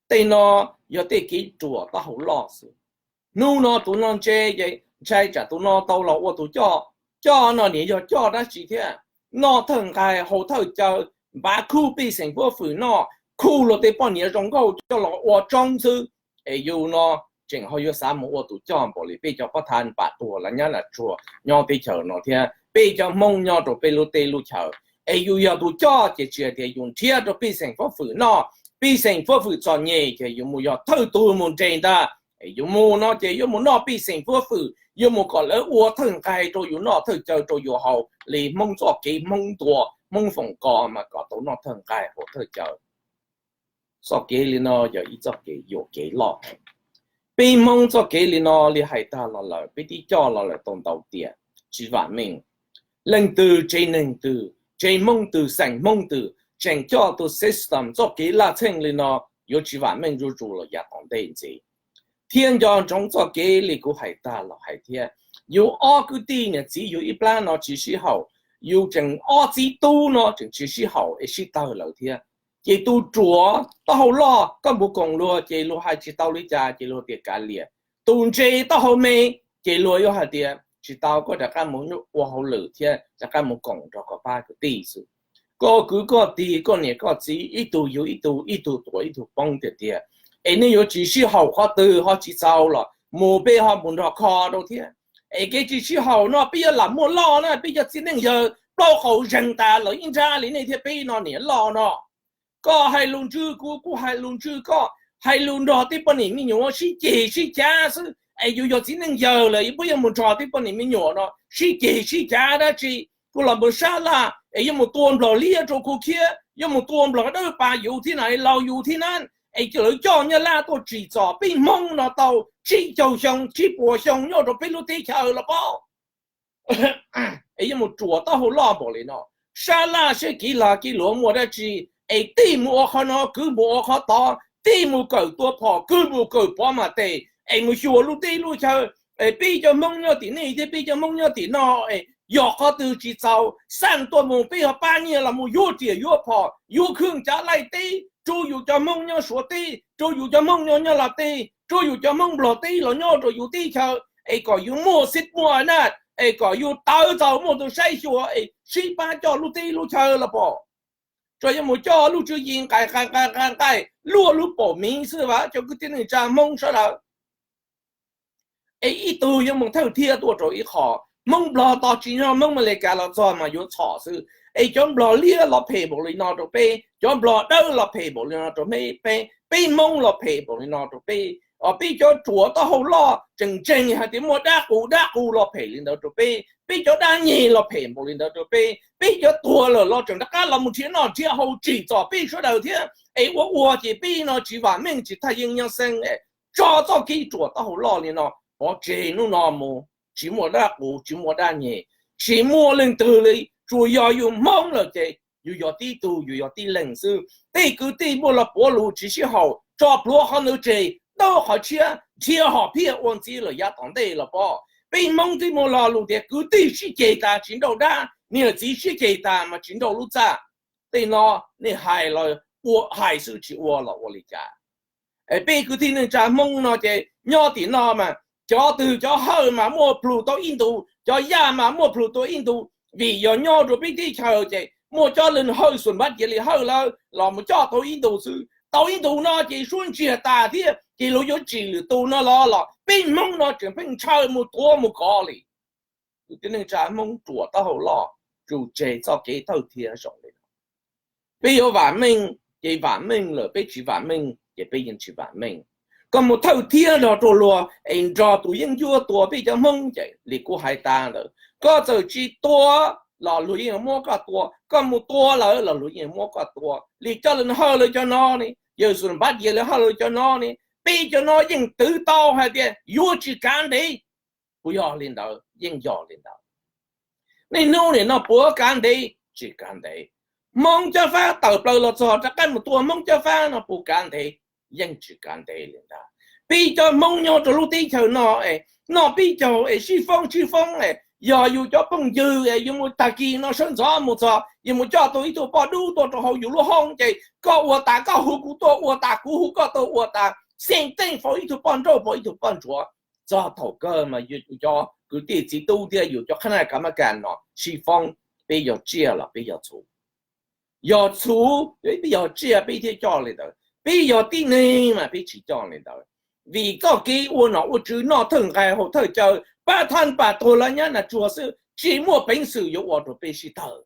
Tej no yog tej kev ruam taub hau loj xwb. Hnub no tus no ntse ces ntshai tsam tus no tau los ua tus coj. Coj no niam yog coj dab tsi thiab? Noj thawj nqaij haus thawj cawv, npav khuj pej xeem fuab fwm noj, khuj luag tej poj niam zoo nkauj coj los ua tsoob xwb. Es yus no tseem ho yuav xav mus ua tus coj npaum li peb cov pab thaj pam tuag los nyob nas tsuag nyob teb chaws no thiab peb cov Hmoob nyob rau peb lub teb lub chaws? Es yus yog tus coj ces tsis hais tias yus nrhiav rau pej xeem fuab fwm noj, pej xeem fuab fwm txom nyem ces yus mus yog thawj tug mus nres ntag. Es yus mus no ces yuav mus noj pej xeem fuab fwm, yuav mus kom lawv ua thawj nqaij rau yus noj, thawj cawv rau yus haus li Hmoob txoj kev Hmoob ntuas Hmoob foom kos mas kom tau noj thawj nqaij haus thawj cawv. Txoj kev li no yog ib txoj kev yuam kev loj. Peb Hmoob txoj kev li no li hais tag los lawm, peb twb coj los lawm tau ntau tiam, tsis vam meej. Leej twg tsev neeg twg, tsev Hmoob twg, xeem Hmoob twg tseem coj tus system txoj kev laj txheej li no, yuav tsis vam meej zuj zus los yav tom ntej ntxiv. Thiab nco ntsoov txoj kev li kuv hais tag los hais thiab, yus ob kwv tij niam txiv yus ib plab no tsis sib haum, yus tseem ob txiv tub no tseem tsis sib haum es sib tawg lawm thiab. Ces tus ruam taub hau loj koj mus koom luag ces luag hais tsis tau li cas ces luag tias kav liam. Tus ntse taub hau me ces luag yuav hais tias tsis tau, koj rov qab mus ua hauj lwm thiab rov qab mus koom nrog koj pab kwv tij xwb. Koj kwv koj tij, koj niam koj txiv, ib tug yug ib tug, ib tug tuav ib tug poob tiag tiag. Es nej yuav tsis sib haum qhov twg ho tsis txaus los mus peb ho mus nrog kho rau thiab. Es kev tsis sib haum no peb yuav lam muaj loj na, peb cov txiv neej yawg plaub qaum zeeg tas lawm ib nrab li nej thiab peb no niam loj no. Koj hais lus ntswj kuv, kuv hais lus ntswj koj, hais lus nrog tej poj niam me nyuam sib ceg sib cav xwb, es yus yog txiv neej yawg lawm yus puas yuav mus nrog tej poj niam me nyuam no sib ceg sib cav dab tsi? Kuv los mus sab laj es yuav mus tua nplog liab rau kuv khiab, yuav mus tua nplog dawb pav yus thiab na, laus yus thiab na. Es lawv coj Nyab Laj tuaj tsim txom peb Hmoob no tau tsib caug xyoo tsib puas xyoo nyob rau peb lub teb chaws los paub. Es yuav mus ruam taub hau loj npaum li no. Sab laj siab kev lag kev luam muaj dab tsi? Es tij mus ua qhov no, kwv mus ua qhov tod, tij mus kawm tua phom, kwv mus kawm pov mas tes, es mus xyuas lub teb lub chaw. Es peb cov Hmoob nyob tim nej thiab peb cov Hmoob nyob tim no, es yog qhov twg tsis txaus, xaj tuaj mus peb ho pab nyiaj los mus yuav riam yuav phom, yuav khwj cav laij teb, rua yus cov Hmoob nyob Suav teb, rua yus cov Hmoob nyob Nyab Laj teb, rua yus cov Hmoob Nplog teb los nyob rua yus teb chaws, es kom yus muaj xib muaj naj, es kom yus tawv txaus muaj tus saib xyuas es sib pab coj lub teb lub chaw los pom. Tsuas yuav mus coj lub tswv yim nqaim nqaim nqaim nqaim luaj lub paum miv xwb vas cov kwv tij neej tsa Hmoob sawv daws. Es ib tug yuav mus thawj thiab tuaj rau ib qho, Hmoob Nplog tos tsis nyob Hmoob Amelikas los txog mas yuav txhom xwb. Es cov Nplog liab los phem npaum li no rau peb, cov Nplog dawb los phem npaum li no rau peb, peb Hmoob los phem npaum li no rau peb. Os, peb cov ruam taub hau loj tseem ntseeg hais tias muaj dab qus, dab qus los phem li ntawd rau peb, peb cov dab nyeg los phem npaum li ntawd rau peb, peb cov tuag lawm los tseem rov qab los mus nrhiav noj nrhiav haus tsim txom peb sawv daws thiab. Es ua ua ces peb no tsis vam meej tsis thaj yeeb nyob xeeb, tso txoj kev ruam taub hau loj li no pov tseg hnub no mus, tsis muaj dab qus tsis muaj dab nyeg, tsis muaj leej twg li, tsuas yog yus Hmoob lawm ces yus yog tib tug, yus yog tib leeg xwb. Tej kwv tij muaj los puav lus tsis sib haum, tso plhuav qhov ntawd tseg, taub qhov tshiab nrhiav hom phiaj ua ntxiv lawm yav tom ntej los pom. Peb Hmoob twb muaj lo lus tias kwv tij sib ceg tas tsis nrauj dab, niam txiv sib ceg tas mas tsis nrauj lub txaj. Tej no nej hais los ua, hais xwb tsis ua los ua li cas? Peb kwv tij neej tsa Hmoob no ces nyob tim no mas cov twg cov Hawj mas muaj plhus tau ib ntus, cov Yaj mas muaj plhus tau ib ntus. Vim yog nyob rau peb teb chaws ces muaj cov leeg Hawj xum npab cia li Hawj lawm los mus coj tau ib ntus xwb, tau ib ntus no ces suab ntsiag tas thiab ces luag yuav tsim lwm tus no los los peb Hmoob no tseem pheej ntshaw mus tuav mus kov li. Kwv tij neej tsa Hmoob ruam taub hau loj, tsuas tseg txoj kev thawj thiab zoo li no. Peb yuav vam meej ces vam meej lawm, peb tsis vam meej ces peb yeej tsis vam meej. Koj mus thawj thiab nrog rau luag es nrog tus yeeb ncuab tua peb cov Hmoob ces li kuv hais tas ntawd, koj txawm tsis tua los luag yeej muab koj tua, koj mus tua lawm los luag yeej muab koj tua. Li cov leeg Hawj lawv cov no ne, yawg xum npab cia li Hawj lawv cov no ne, peb cov no yeej twv tau hais tias yuav tsis kav ntev. Puas yog li ntawd? Yeej yog li ntawd. Niaj hnub nim no puas kav ntev? Tsis kav ntev. Hmoob cob fab tawm plaws los txog rov qab mus tua Hmoob cob fab no puas kav ntev? Yeej tsis kav ntev li ntawd. Peb cov Hmoob nyob rau lub teb chaws no es noj peb caug es sib foob sib foob es yog yus cov phooj ywg es yus mus tag kis no sawv ntxov mus txog yus mus coj tau ib tug poj dub tuaj rau hauv yus lub hoob ces koj ua tas koj hu kuv tuaj ua tas kuv hu koj tuaj ua tas, xeem teej faus ib tug poj nrauj faus ib tug poj ntsuav. Txog thaum kawg mas yus cov kwv tij txiv tub thiab yus cov qhab naj kav mab kas no sib foob, peb yog tsiaj los peb yog txhuv? Yog txhuv, peb yog tsiaj peb thiaj coj li ntawd, peb yog tib neeg mas peb tsis coj li ntawd. Vim txoj kev ua nom ua tswv noj thawj nqaij haus thawj cawv pab thab pab tuag lawv nyab nas tsuag xwb, tsis muaj peev xwm yuav ua rau peb sib tawg.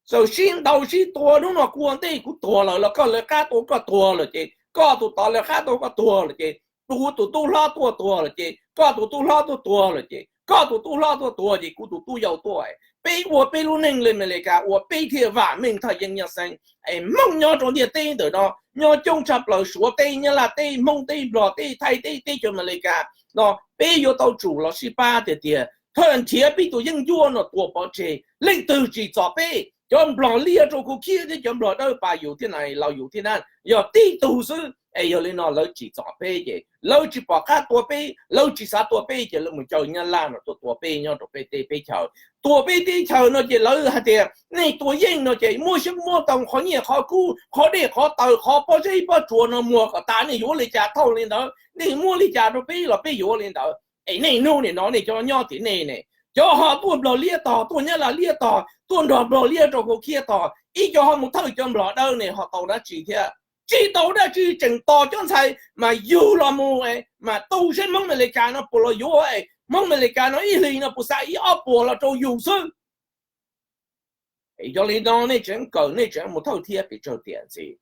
Txawm sib ntaus sib tua hnub no kuv ua ntej kuv tuag lawm los koj lawv qab tua koj tuag lawm ces koj tus tod lawv qab tua koj tuag lawm ces kuv tus tub hlob tuaj tuag lawm ces koj tus tub hlob tuaj tuag lawm ces koj tus tub hlob tuaj tuag ces kuv tus tub yau tuaj. Peb ua peb lub neej li Amelikas ua peb thiaj vam meej thaj yeeb nyob xeeb. Es Hmoob nyob rau ntiaj teb ntawm no nyob coob tshaj plaws, Suav teb, Nyab Laj teb, Hmoob teb, Nplog teb, Thaib teb, teb chaws Amelikas no peb yuav tau tsum los sib pab tiag tiag, thawj nrhiav peb tus yeeb ncuab no tua pov tseg, leej twg tsim txom peb, cov Nplog liab rau kuv khiab thiab cov Nplog dawb pas yus thiab na, laus yus thiab na, yog tib tug xwb. Es yog li no lawv tsim txom peb ces lawv tsis pom qab tua peb, lawv tsis xav tua peb ces lawv mus caw Nyab Laj no tuaj tua peb nyob rau peb teb peb chaws. Tua peb teb chaws no ces lawv hais tias nej tua yeej no ces muab xyoob muab ntoo qhov nyiaj qhov kub qhov dej qhov taws qhov pob zeb pob tsuas no muag kom tas, nej yuav li cas thauj li ntawd, nej muab li cas rau peb los peb yuav li ntawd. Es niaj hnub nim no nej cov nyob tim nej ne, cov ho tuaj Nplog liab tog, tuaj Nyab Laj liab tog, tuaj nrog Nplog liab rau kuv khiab tog, ib co ho mus thawj cov Nplog dawb ne ho tau dab tsi thiab? Tsis tau dab tsi, tseem tos cov ntxhais mas yug los mus mas tu seb Hmoob Amelikas no puas los yuav, Hmoob Amelikas no ib hlis no puas xa ib ob puas los rau yus xwb. Yog li no nej tseem kawm, nej tseem mus thawj thiab pes tsawg tiam ntxiv?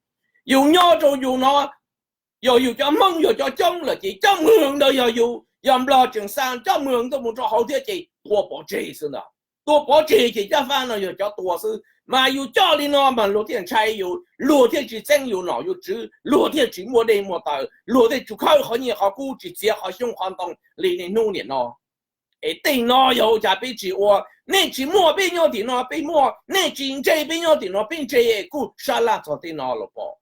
Yus nyob rau yus no, yog yus cov Hmoob yog cov coob lawm ces cov mws ntawd yog yus, yog Nplog tseem xa cov mws tuaj mus rau hauv thiab ces tua pov tseg xwb ntag. Tua pov tseg ces cov fab no yog cov tua xwb, mas yus coj li no mas luag thiaj ntshai yus, luag thiaj tsis txeeb yus nom yus tswv, luag thiaj tsis muaj dej muaj taws, luag thiaj tsis khawb qhov nyiaj qhov kub, tsis txiav qhov xyoob qhov ntoo li niaj hnub nim no. Es tej no yog ua cas peb tsis ua? Nej tsis muaj peb nyob tim no peb muaj, nej tsis ntse peb nyob tim no peb ntse, es kuj sab laj txog tej no los pom.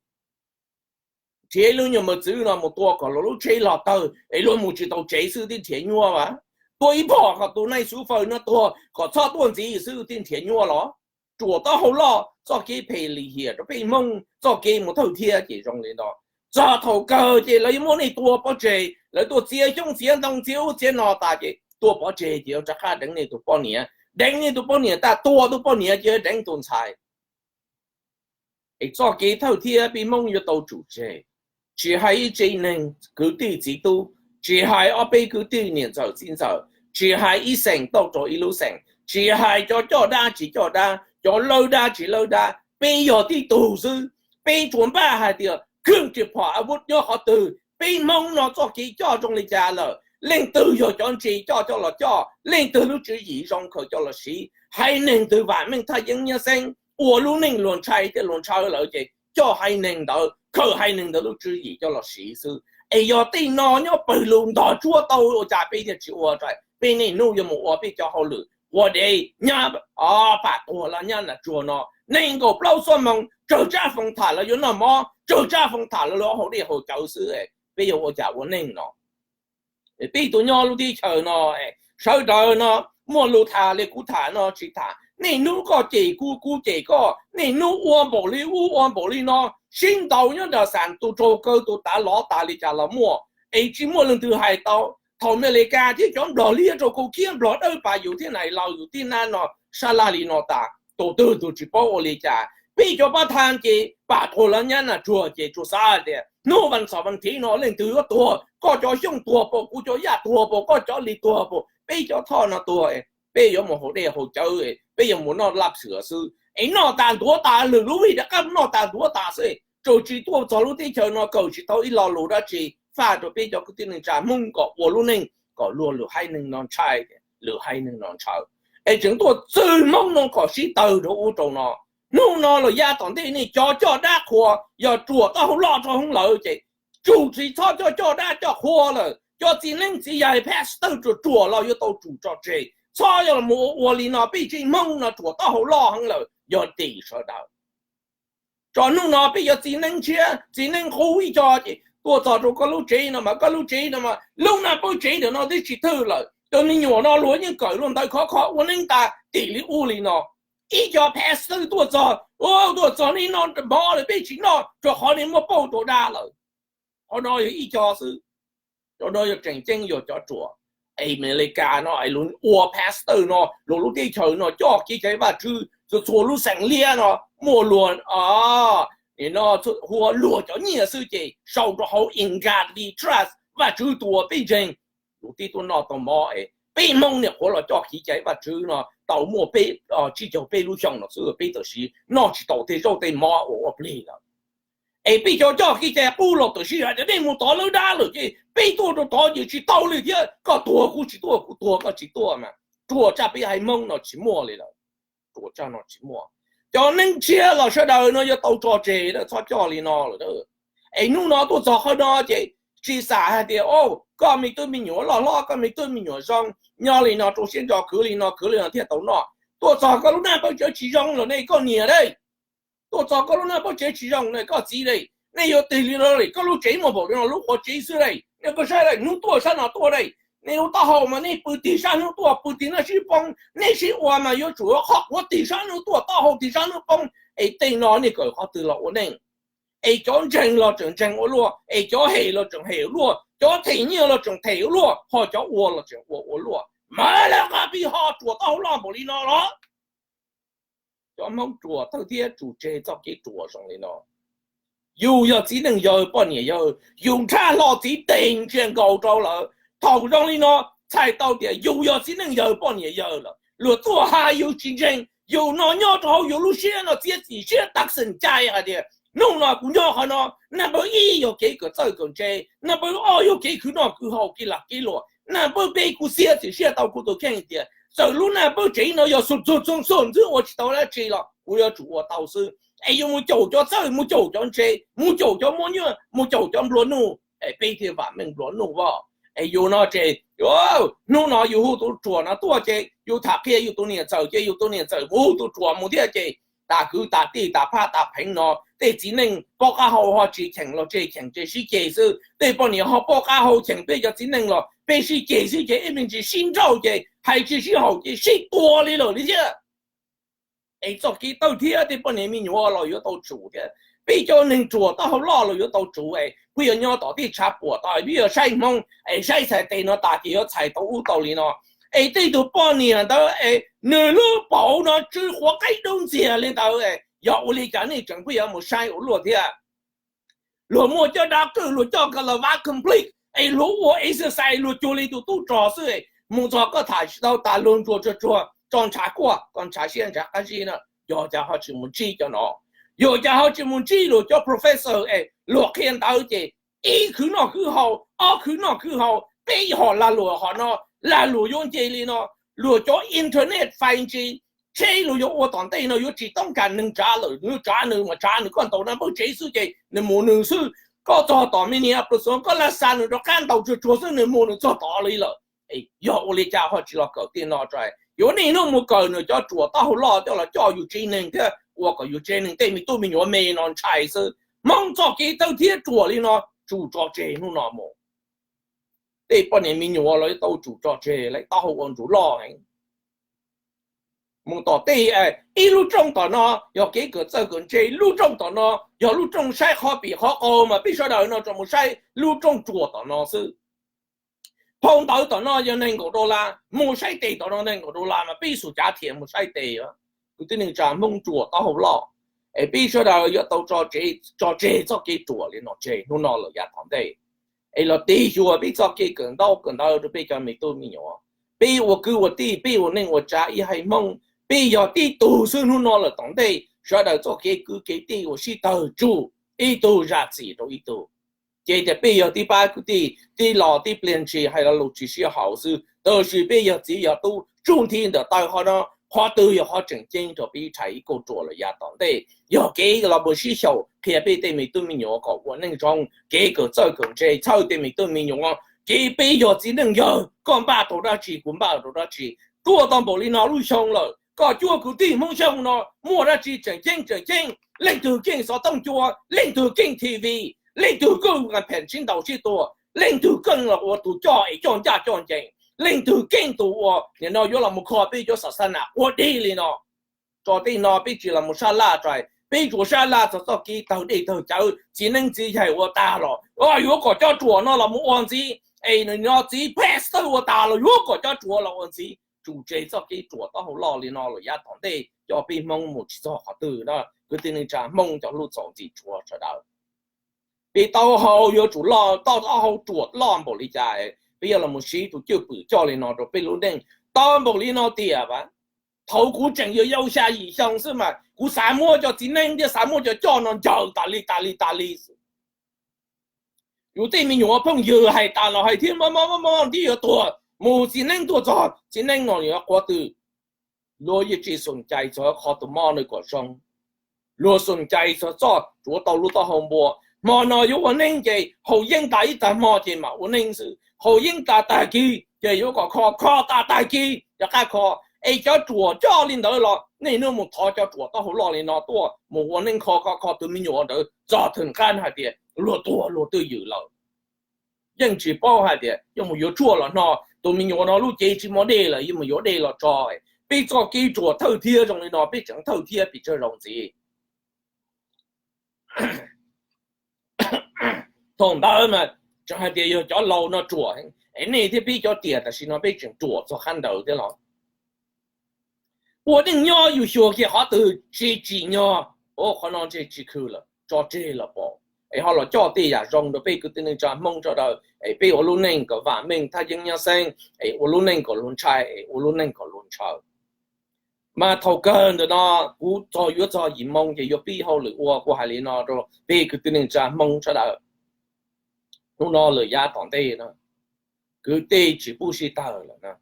Nrhiav lub nyuag mos txwv no mus tua kom luag lub tsheb los tawg es luag mus tsis tau tsev xwb twb nrhiav nyuaj as. Tua ib phom kom tus neeg xub faws no tuag kom txhob tuaj ntxiv xwb thiaj nrhiav nyuaj los. Ruam taub hau loj, txoj kev phem lim hiam rau peb Hmoob, txoj kev mus thawj thiab ces zoo li no. Txog thaum kawg ces lawv yuav muab nej tua pov tseg, lawv tuaj txiav xyoob txiav ntoo txiav ub txiav no tas ces tua pov tseg ces yuav rov qab deev nej tus poj niam, deev nej tus poj niam tas tua tus poj niam ces yuav deev tus ntxhais. Es txoj kev thawj thiab peb Hmoob yuav tau tsum tseg, tsis hais ib tsev neeg kwv tij txiv tub, tsis hais ob peb kwv tij niam ntxawm txiv ntxawm, tsis hais ib xeem tau rau ib lub xeem, tsis hais cov coj dab tsis coj dab, cov lawb dab tsis lawb dab, peb yog tib tug xwb. Peb tsuas npaj hais tias khwj riam phom a vuv nyob qhov twg, peb Hmoob no txoj kev coj zoo li cas lawm, leej twg yog cov ntse coj coj los coj, leej twg lub tswv yim zoo khaws coj los siv, haiv neeg twg vam meej thaj yeeb nyab xeeb ua lub neej luag ntshai thiab luag ntshaw lawm ces coj haiv neeg ntawd, khaws haiv neeg ntawd lub tswv yim coj los siv xwb. Es yog tej no nyob pawg lug ntog tsuab tau ua cas peb thiaj tsis ua? Peb niaj hnub yuav mus ua peb cov hauj lwm ua dev nyab pam tuag los nyab nas tsuag no, nees nkaum plaub xuab moos tsawg tsab foos tham lawv yuav noj mov, tsawg tsab foos tham lawv yuav haus dej haus cawv xwb, peb yuav ua cas ua neej no? Peb tus nyob lub teb chaws no, sawv daws no muaj lus tham li kuv tham no tsis tham, niaj hnub koj cem kuv kuv cem koj, niaj hnub ua npaum li ub ua npaum li no, sib ntaus nyob nram xam tus raug kaw tus tav lov tas li cas los muaj, es tsis muaj leej twg hais tau. Thaum Amelikas thiab cov Nplog liab rau kuv khiab Nplog dawb pas yus thiab nais laus yus tib nab no sab laj li no tas, tus twg tus tsis paub ua li cas. Peb cov pab thaj ces pam tuag los nyab nas tsuag ces tsuas xav tias hnub vas xaum vas thiv no leej twg yuav tuag, koj cov xyooj tuag pam, kuv cov yaj tuag pam, koj cov li tuag pam, peb cov thoj no tuag, peb yuav mus haus dej haus cawv, peb yuav mus noj laj xwm xwb. Es noj tas ntuav tas, lwm lub vij rov qab noj tas ntuav tas xwb, tsuas tsis tuaj txog lub teb chaws no kawm tsis tau ib lo lus dab tsi faj rau peb cov kwv tij neej tsa Hmoob kom ua lub neej kom luag lwm haiv neeg no ntshai, lwm haiv neeg no ntshaw. Es tseem tuaj txwg Hmoob no kom sib tawg rau ub rau no. Hnub no los yav tom ntej nej cov coj dab qhuas yog ruam taub hau loj rau hauv lawm ces tsum tsis txhob coj coj dab coj qhua lawm. Cov txiv neeb txiv yaig pastor ruam ruam los yuav tau tsum tso tseg, txhob yog los mus ua ua li no. Peb tsev Hmoob no ruam taub hau loj heev lawm yog tim sawv daws. Tso hnub no peb cov txiv neeb tshiab txiv neeb qub ib co ces tuaj txog rau koj lub tsev no mas koj lub tsev no mas lub naj pawb tsev ntawm no twb tsis thwj lawm, cov me nyuam no luag yeej kawm luag ntawv khov kho ua neeb tas tim li ub li no. Ib co pastor tuaj txog, tuaj txog nej noj mov lawm peb tsis noj rau qhov nej muab pauj rau dab lawm. Qhov no yog ib co xwb, cov no yog tseem ceeb yog cov ruam. Amelikas no es luag ua pastor no, luag lub teb chaws no coj kev cai Vajtswv, txhua txhua lub xeem liab no muaj luag, hu ua luag cov nyiaj xwb ces sau rau hauv In God We Trust, Vajtswv tus uas peb ntseeg. Luag twb tuaj noj tau mov es peb Hmoob niam qhuav los coj kev cai Vajtswv no tau muaj peb, tsib caug peb lub xyoo no xwb peb tam sim noj tsis tau tej zaub tej mov uas ua plig lawm. Es peb cov coj kev cai qub los tam sim hais tias nej mus tod lawb dab lawm ces peb tuaj rau tod ces tsis tau li thiab, koj tuag kuv tsis tuaj, kuv tuag koj tsis tuaj mas. Ruam tshaj peb haiv Hmoob no tsis muaj li lawm. Ruam tshaj no tsis muaj. Cov neeb tshiab los sawv daws no yuav tau tso tseg, txhob coj li no lawm. Es hnub no tuaj txog qhov no ces tsis xam hais tias, o, koj me tub me nyuam loj hlob, koj me tub me nyuam zoo, nyob li no rau siab ntso khwv li no khwv li no thiaj tau noj. Tuaj txog koj lub naj pawb tsev tsis zoo los nej koj niam ne, tuaj txog koj lub naj pawb tsev tsis zoo ne koj txiv ne, nej yuav tig li no li, koj lub tsev muaj npaum li no lub qhuav tsev xwb ne, nej koj saib ne, hnub tuaj sab no tuaj ne, nej lub taub hau mas nej pw tig sab hnub tuaj pw tig noj sib poob, nej sib ua mas yuav tsum qhov quav tig sab hnub tuaj taub hau tig sab hnub poob, es tej no nej kawm qhov twg los ua neej? Es cov ntseeg los tseem ntseeg ua luaj, es cov hem los tseem hem ua luaj, cov them nyiaj los tseem them ua luaj, ho cov ua los tseem ua ua luaj. Mas lawv qab pib ho ruam taub hau loj npaum li no los? Cov Hmoob ruam thawj thiab tsum tseg txoj kev ruam zoo li no. Yus yog txiv neej yawg poj niam yawg, yus nrhab hlo txiv tes ntsia nkaus rau lawm. Thaum zoo li no txhais tau tias yus yog txiv neej yawg poj niam yawg lawm, luag tuaj hais yus tsis ntseeg, yus no nyob rau hauv yus lub siab no txiav txim siab tag xeem cai hais tias hnub no kuv nyob qhov no, naj npawb ib yog kev kawm txawj kawm ntse, naj npawb ob yog kev khwv noj khwv haus kev lag kev luam, naj npawb peb kuv txiav txim siab tau kuv tus kheej tias txawm lub naj npawb tsev no yog xu txug txoog xuj ntxwb ua tsis tau dab tsi los kuv yuav tsum ua tau xwb. Es yuav mus caum cov txawj, mus caum cov ntse, mus caum cov muaj nyuaj, mus caum cov nplua nuj, es peb thiaj vam meej nplua nuj as. Es yus no ces hnub no yus hu tus ruam no tuaj ces yus tham qhia yus tus niam ntxawm ces yus tus niam ntxawm mus hu tus ruam mus thiab ces tas kwv tas tij tas phab tas pheev no, tej txiv neej paub qab hau ho tsis cheem los tseg, cheem tseg sib ceg xwb. Tej poj niam ho paub qab hau cheem peb cov txiv neej los peb sib ceg xwb, ces ib me ntsis sib nrauj ces hais tsis sib haum ces sib tua li lawm li thiab. Es txoj kev tawg thiab tej poj niam me nyuam los yuav tau tsum thiab. Peb cov neeg ruam taub hau loj los yuav tau tsum es peb yuav nyob tom tej tshav puam tau, peb yuav saib Hmoob es saib txhais tes no tas ces yuav txhais tau ub tau li no. Es tej tug poj niam ntawd es nws lub paum no tsw quav qaib dub ntxiag li ntawd, yog ua li cas nej tseem pheej yuav mus saib ua luaj thiab? Luag muaj cov dab qwj, luag coj ka la vav complete es luag ua exercise, luag cuag li tus tub rog xwb. Mus txog koj tham tsis tau tas, luag ntsuas tsuag tsuag tso ntshav kuaj, koj ntshav siab ntshav qab zib na. Yog cas ho tsis mus ntsib cov no? Yog cas ho tsis mus ntsib luag cov professor es luag qhia ntawv ces ib khwv noj khwv haus, ob khwv noj khwv haus, peb ho lag luam ho no, lag luam yuav nce li no. Luag cov internet fais ntsis, tsheb luag yuav ua tom ntej no yuav tsis toob kas neeg tsav lawm, nws tsav nws mas tsav nws, koj ntaus nws npawb tsev xwb ces nws mus nws xwb. Koj txog tom Minneapolis, koj laj xa nws rov qab ntaus tsuag tsuag xwb nws mus nws txog tod li lawm. Yog ua li cas ho tsis los kawm tej no tso? Yuav niaj hnub mus kawm nws cov ruam taub hau loj coj los coj yus tsev neeg thiab ua kom yus tsev neeg tej me tub me nyuam me no ntshai xwb. Hmoob txoj kev tawg thiab ruam li no tsum tso tseg hnub no mus. Tej poj niam me nyuam los yuav tau tsum tso tseg, lawv taub hau ua ntsuj loj heev. Mus tom tej, ib lub rooj tom no yog kev kawm txawj kawm ntse, lub rooj tom no yog lub rooj saib qhov pim qhov qau, mas peb sawv daws no tsuas mus saib lub rooj ruam tom no xwb. Phau ntawv tom no yog nees nkaum dollar, mus saib tes tom no nees nkaum dollar, mas peb xub cav thiam mus saib tes. Kwv tij neej tsa Hmoob ruam taub hau loj, es peb sawv daws yuav tau tso tseg txoj kev ruam li no tseg hnub no lawm yav tom ntej. Es los tig xyuas peb txoj kev kawm ntaub kawm ntawv rau peb cov me tub me nyuam. Peb ua kwv ua tij, peb ua neej ua tsav ib haiv Hmoob, peb yog tib tug xwb hnub no lawm tom ntej, sawv daws txoj kev kwv kev tij ua sib tawg tsum, ib tug zam txim rau ib tug. Ces tias peb yog tib pab kwv tij, tib los tib pliag ntshis hais lo lus tsis sib haum xwb, tab sis peb yog txiv yog tub tsuj nthi ntawm taw qhov no, qhov twg yog qhov tseem ceeb rau peb ib txhia ib kauj ruam lawm yav tom ntej. Yog kev los mus sib xyaum qhia peb tej me tub me nyuam kom ua neej zoo, kev kawm txawj kawm ntse txhawb tej me tub me nyuam. Ces peb yog txiv neej yawg, koj npaj tau dab tsi kuv npaj tau dab tsi. Tuaj tau npaum li no lub xyoo lawm, koj cuab kwv tij Hmoob Xyooj no muaj dab tsi tseem ceeb tseem ceeb? Leej twg keej xov tooj cua? Leej twg keej T V? Leej twg keej pheem sib ntaus sib tua? Leej twg keej los ua tus coj es coj ncaj coj ncees? Leej twg keej tus ua nim no yuav los mus kho peb cov xa xa nam ua deb li no? Tso tej no peb tsis los mus sab laj tso, peb tsuas sab laj txog txoj kev tawg dej tawg cawv, txiv neeb txiv yaig ua tag los yuav kom cov ruam no los mus ua ntxiv, es no txiv pastor ua tag los yuav kom cov ruam los ua ntxiv. Tsum tseg txoj kev ruam taub hau loj li no lawm yav tom ntej, coj peb Hmoob mus tsis txog qhov twg na. Kwv tij neej tsa Hmoob cov hlub txaus ntxim tshuav sawv daws, peb taub hau yuav tsum loj, taub hau ruam loj npaum li cas, peb yuav los mus siv tus cwj pwm coj li no rau peb lub neej. Tau npaum li no tiam, thaum kuv tseem yuav yau xya yim xyoo xwb mas kuv xav muab cov txiv neeb thiab xav muab cov coj no ncaws tas li tas li tas li xwb. Yus tej me nyuam phooj ywg hais tas los hais thiab, mob mob mob mob ntib yuav tuag, mus txiv neeb tuaj txog txiv neeb no yuav qhuav twg. Luag yeej tsis xum cai txog qhov tus mob no kom zoo. Luag xum cai txog txoj tsuav tau lub taub hau npua. Hmo no yuav ua neeb ces haus yeeb tas ib tag hmo ces mam ua neeb xwb, haus yeeb tas tag kis ces yuav kom kho, kho tas tag kis rov qab kho. Es cov ruam coj li ntawd los nej hnub mus thov cov ruam taub hau loj li no tuaj mus ua neeb kho kho kho tus me nyuam ntawd txog theem qab hais tias luag tuag luag twj ywm lawm. Yeej tsis paub hais tias yuav mus yuav tshuaj los no, tus me nyuam no lub cev tsis muaj dej lawm yuav mus yuav dej los tso. Peb txoj kev ruam thawj thiab zoo li no peb tseem thawj thiab pes tsawg zaus ntxiv. Thaum ntawd mas tseem hais tias yog cov laus no ruam, es nej thiab peb cov tiam tam sim no peb tseem ruam txog qab ntawd thiab los? Ua neej nyob yus xyuas kiag qhov twg tsis tsim nyog, qhov no ntshe tsis khw lawm tso tseg los pom. Es ho los coj tej yam zoo rau peb kwv tij neej tsa Hmoob sawv daws es peb ua lub neej kom vam meej thaj yeeb nyab xeeb, es ua lub neej kom luag ntshai, es ua lub neej kom luag ntshaw. Mas thaum kawg ntawm no kuv txog yuav txog yim moo ces yuav pib hauj lwm ua, kuv hais li no rau peb kwv tij neej tsa Hmoob sawv daws. Hnub no lawm yav tom ntej no kwv tij tsis pub sib tawg lawm na.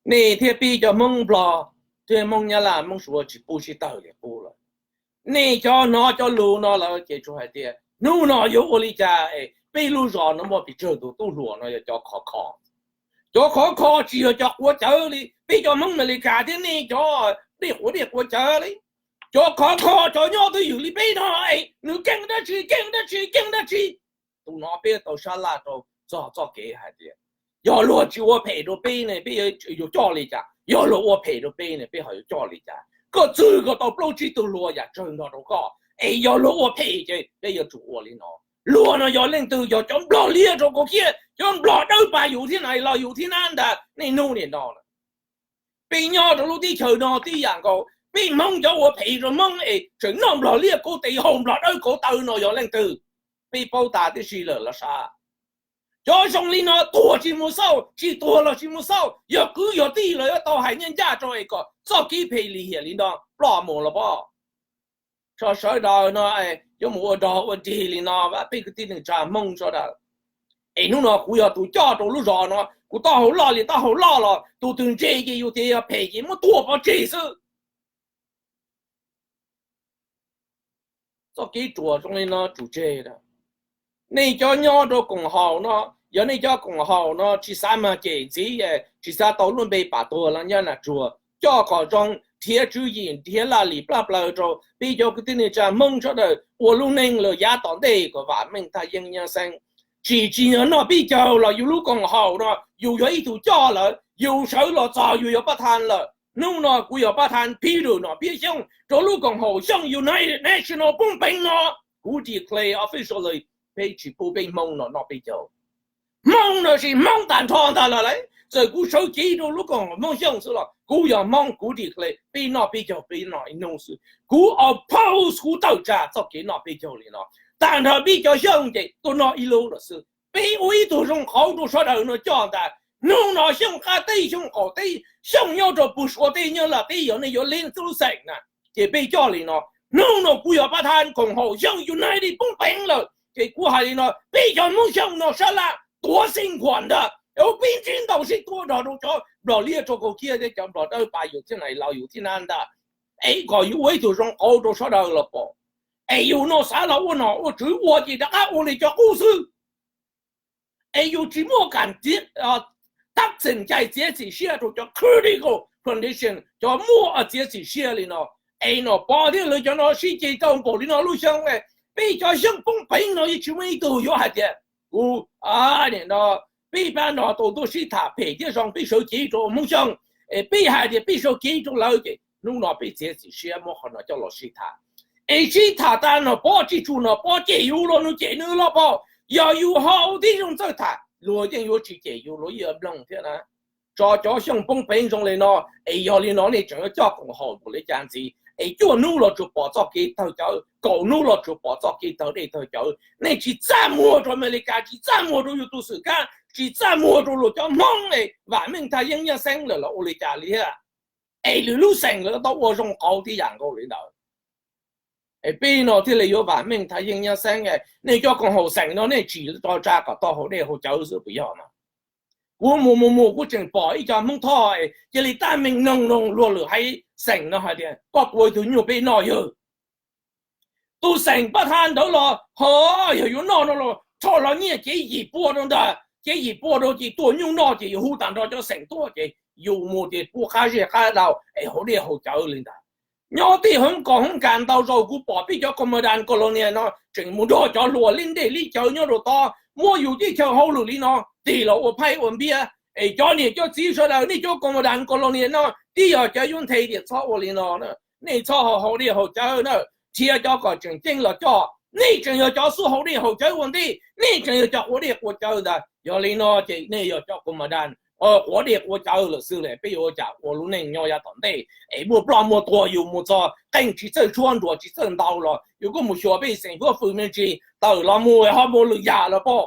Nej thiab peb cov Hmoob Nplog thiab Hmoob Nyab Laj Hmoob Suav tsis pub sib tawg li qub lawm. Nej cov hnov cov lus no lawm ces tsuas hais tias hnub no yuav ua li cas es peb lub zos no muaj pes tsawg tus tub hluas no yog cov khov kho. Cov khov kho tsis yog cov quav cawv li peb cov Hmoob Amelikas thiab nej cov dej quav dej quav cawv li. Cov khov kho cov nyob twj ywm li peb no es nws keej dab tsi, keej dab tsi, keej dab tsi. Tus no peb tau sab laj rau txog txoj kev hais tias yog luag tsis ua phem rau peb ne peb yuav coj li cas? Yog luag ua phem rau peb ne peb ho yuav coj li cas? Koj txwv kom tau plaub tsib tug luag yam tsawg nrog rau koj, es yog luag ua phem ces peb yuav tsum ua li no. Luag no yog leej twg? Yog cov nplog liab rau kaum kiab, cov nplog dawb pav yus thiab nai los yus thiab nab ntag. Nej hnub nim no peb nyob rau lub teb chaws no tib yam nkaus, peb Hmoob cov ua phem rau Hmoob es tseem noj nplog liab kauv tes haus nplog dawb kauv taw no yog leej twg? Peb paub tas tib si lawm los sav. Cov zoo li no tuag tsis mus xauj, tsis tuag los tsis mus xauj, yog kwv yog tij los yuav tau hais ncaj ncaj rau es kom txoj kev phem lim hiam li no ploj mus los pob. Tso sawv daws no yuav mus ua dog ua dig li no, peb kwv tij neej tsa Hmoob sawv daws. Es hnub no kuv yog tus coj rau lub zos no, kuv taub hau loj li taub hau loj los tus twg ntse ces yus tias yog phem ces muab tua pov tseg xwb. Txoj kev ruam zoo li no tsum tseg. Nej cov nyob rau koom haum no, yog nej cov koom haum no tsis xav mag cem ntxiv, tsis xav tau lub npe pam tuag los nyob nram tsuag, coj kom zoo, nrhiav tswv yim, nrhiav laj lim plab plaws rau peb cov kwv tij neej tsa Hmoob sawv daws ua lub neej lawm yav tom ntej kom vam meej thaj yeeb nyab xeeb. Tsis tsim nyog noj peb caug los yus lub koom haum no yus yog ib tug coj lawm, yus sawv los txog yus yog pab thaj lawm. Hnub no kuv yog pab thaj Peter Nom Phiab Xyooj rau lub koom haum Xyooj United National poob peev no, kuv declare officially peb tsis pub peb Hmoob no noj peb caug. Hmoob no sis Hmoob tag nrho ntag lawm lauj. Txawm kuv sawv cev rau lub koom haum Hmoob Xyooj xwb los kuv yog Hmoob, kuv declare peb noj peb caug peb noj ib hnub xwb. Kuv oppose, kuv tawm tsam txoj kev noj peb caug li no. Tag nrho peb cov Xyooj ces tuaj noj ib lub lawm xwb. Peb ua ib tug zoo qauv rau sawv daws no coj ntag. Hnub no Xyooj qab teb, Xyooj qaum teb, Xyooj nyob rau puag Suav teb, nyob Laj teb, yog nej yuav leeb txwb lub xeem na ces peb coj li no. Hnub no kuv yog pab thaj koom haum Xyooj United poob peev lawm ces kuv hais li no, peb cov Hmoob Xyooj no sab laj tuav xeeb khuam ntag, peb ntsib ntau sib tua nrog rau cov nplog liab rau kaum kiab thiab cov nplog dawb pav yus thiab nai los yus thiab nab ntag. Es kom yus ua ib tug zoo qauv rau sawv daws los pom. Es yus no xav los ua nom ua tswv ua ces rov qab ua li cov qub xwb. Es yus tsis muaj kam tab txim cai txiav txim siab rau cov critical condition, cov muaj txiav txim siab li no. Es Nom Pov thiab lawv cov no sib ceg tau npaum li no lub xyoo, peb cov Xyooj poob peev no yeej tsis muaj ib tug yuav hais tias kuv, peb pab no tau tuaj sib tham phem thiab zoo, peb sawv cev rau Hmoob Xyooj, es peb hais tias peb sawv cev rau lawv ces hnub no peb txiav txim siab muab qhov no coj los sib tham. Es sib tham tas Nom Pov tsis tsum, Nom Pov cem yus los nws cem nws los pom. Yog yus ho ua tib zoo txawj tham luag yeej yuav tsis cem yus, luag yeej yuav mloog thiab na. Tso cov Xyooj poob peev zoo li no, es yog li no nej tseem yuav coj koom haum npaum li cas ntxiv? Es cuaj hnub los tsuas pom txoj kev tawg cawv, kaum hnub los tsuas pom txoj kev tawg dej tawg cawv. Nej tsis txaj muag rau Amelikas, tsis txaj muag rau yus tus xwm kab, tsis txaj muag rau luag cov Hmoob es vam meej thaj yeeb nyab xeeb lawm los ua li cas li thiab? Es lwm lub xeem lawv tau ua zoo qauv tib yam nkaus li ntawd. Es peb no thiaj li yuav vam meej thaj yeeb nyab xeeb. Nej cov koom haum xeem no nej tsim tso tsa kom tau haus dej haus cawv xwb puas yog mas? Kuv mus mus mus kuv tseem pom ib co Hmoob Thoj cia li tab meeg noog noog luag lwm haiv xeem no hais tias koj puas ua ib tug nyuj peb noj yawg? Tus xeem pab thaj ntawd los ho yog yuav noj no los rho los nyiaj cev yim pua rau ntag, cev yim pua rau ces tuaj nyuj noj ces yus hu tag nrho cov xeem tuaj ces yus mus ces pub qab zej qab dau es haus dej haus cawv li ntag. Nyob tej hoob kos hoob kas ntau zaus kuv pom peb cov commandant colonial no tseem mus nrog cov hluas li ntej li cawv nyob rau tod muab yus teb chaws hauj lwm li no tig los ua phaib ua npiab. Es cov niam cov txiv sawv daws, nej cov commandant colonial no twb yog cov yuav nthe tias txhob ua li no, nej txhob haus dej haus cawv na, nrhiav cov kom tseem ceeb los coj. Nej tseem yog cov xub haus dej haus cawv ua ntej, nej tseem yog cov quav dej quav cawv ntag. Yog li no ces nej yog cov commandant quav dej quav cawv lawm xwb, peb yuav ua cas ua lub neej nyob yav tom ntej? Es muaj ploj muaj tuag yus mus txog qeej tsis txawj tshuab nruas tsis txawj ntau los yus kuj mus xyuas pej xeem huab fwm me ntsis tawm los mus ho mus lwm yam los pom.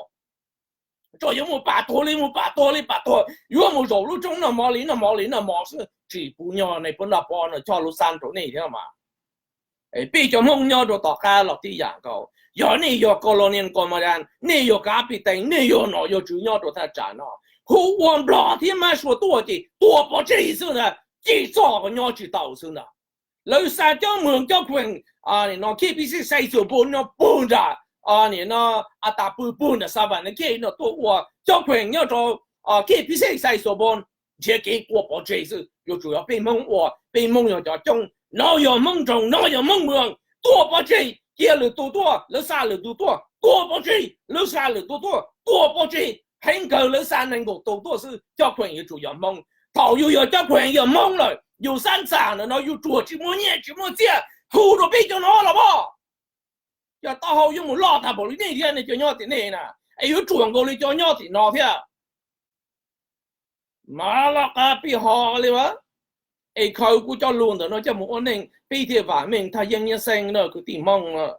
Tsuas yuav mus pam tuag li mus pam tuag li pam tuag, yuav mus zaum lub roob noj mov li noj mov li noj mov xwb, tsis pub nyob. Nej puas noj pob no choj lub xab rau nej thiab mas? Peb cov Hmoob nyob rau tom qab los tib yam nkaus. Yog nej yog colonial commandant, nej yog kav pij tees, nej yog nom yog tswv nyob rau thaj tsam no, hu ua Nplog thiab Mab Suav tuaj ces tua pov tseg xwb ntag, ces txoj ko nyob tsis tau xwb ntag. Lawv xa cov mws cov kheem no K P six Xais Xos Npoos nyob pw nram, no a tas pw pw nram Xas Vas Nas Khej no tuaj ua cov kheem nyob rau K P six Xais Xos Npoos, nrhiav kev tua pov tseg xwb. Yuav tsum yog peb Hmoob ua, peb Hmoob yog cov coob, No yog Hmoob nroog, no yog Hmoob mws, tuaj pov tseg, cia lwm tus tuaj, lawv xa lwm tus tuaj, tuaj pov tseg, lawv xa lwm tus tuaj, tuaj pov tseg, heev kawg lawv xa nees nkaum tus tuaj xwb, cob kheem yuav tsum yog Hmoob. Thaum yus yog cob kheem yog Hmoob lawm, yus xab xas ntawm no yus tsuas tsis muaj nyiaj tsis muaj txiaj, hu rau peb cov no los pov. Cov taub hau yuav mus loj tag npaum li nej thiab nej cov nyob tim nej na, es yuav tsuas nkaus li cov nyob tim no thiab. Mas loj qab pib ho li as, es khaws kuv cov lus ntawm no coj mus ua neej peb thiaj vam meej thaj yeeb nyiaj xeeb na kwv tij Hmoob.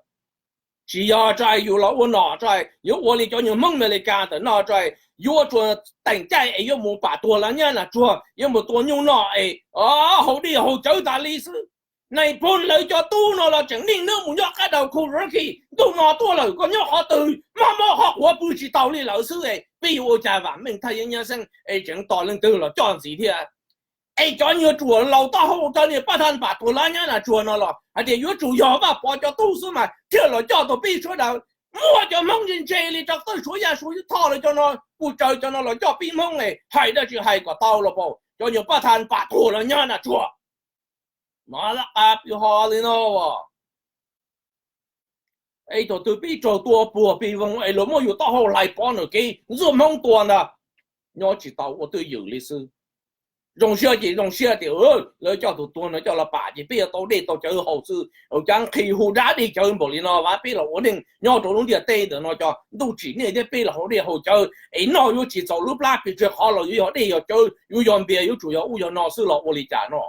Tsis yog tso yus los ua nom tso, yuav ua li cov nyuag Hmoob Amelikas ntawm no tso, yuav tsuas teem caij es yuav mus pam tuag lav nyab nas tsuag, yuav mus tua nyuj noj es haus dej haus cawv tas li xwb. Nais phoo lawv cov tub no los tseem neej nws mus nyob qab daus khu raki, ntuj no tuaj lawm koj nyob qhov twg, mob mob qhov quav pw tsis tau li lawm xwb es peb yuav ua cas vam meej thaj yeeb nyiaj xeeb es tseem tos leej twg los coj ntxiv thiab. Es cov nyuag ruam laus taub hau cov niag paj thaj pam tuag lav nyab nas tsuag no los hais tias yuav tsum yog Vaj Pov cov tub xwb mas thiaj los coj tau peb suav daws. Muaj cov Hmoob ntse ntse li rau tawj Suav Yaj Suav Thoj lawv cov no, kuj tsaws cov no los coj peb Hmoob es hais dab tsi hais kom tau los pom cov nyuag paj thaj pam tuag lav nyab nas tsuag. Mas laj qab pib ho li no as. Es thaum twg peb raug tua puag peb voog es luag muab yus taub hau hlais pov nram kev ntxuaj Hmoob tua ntag, nyob tsis tau ua twj ywm li xwb. Zoo siab ces zoo siab tias lawv coj tus tuag no coj los pam ces peb yuav tau dej tau cawv haus xwb. Ua cas nqhis hu dab dej cawv npaum li no, peb los ua neej nyob rau lub ntiaj teb ntawm no cov ntuj tsim nej thiab peb los haus dej haus cawv es noj yuav tsis txaus lub plab pes tsawg qhov los yuav yog dej yog cawv yuav yog npias yuav tsum yog ub yog no xwb los ua li cas no.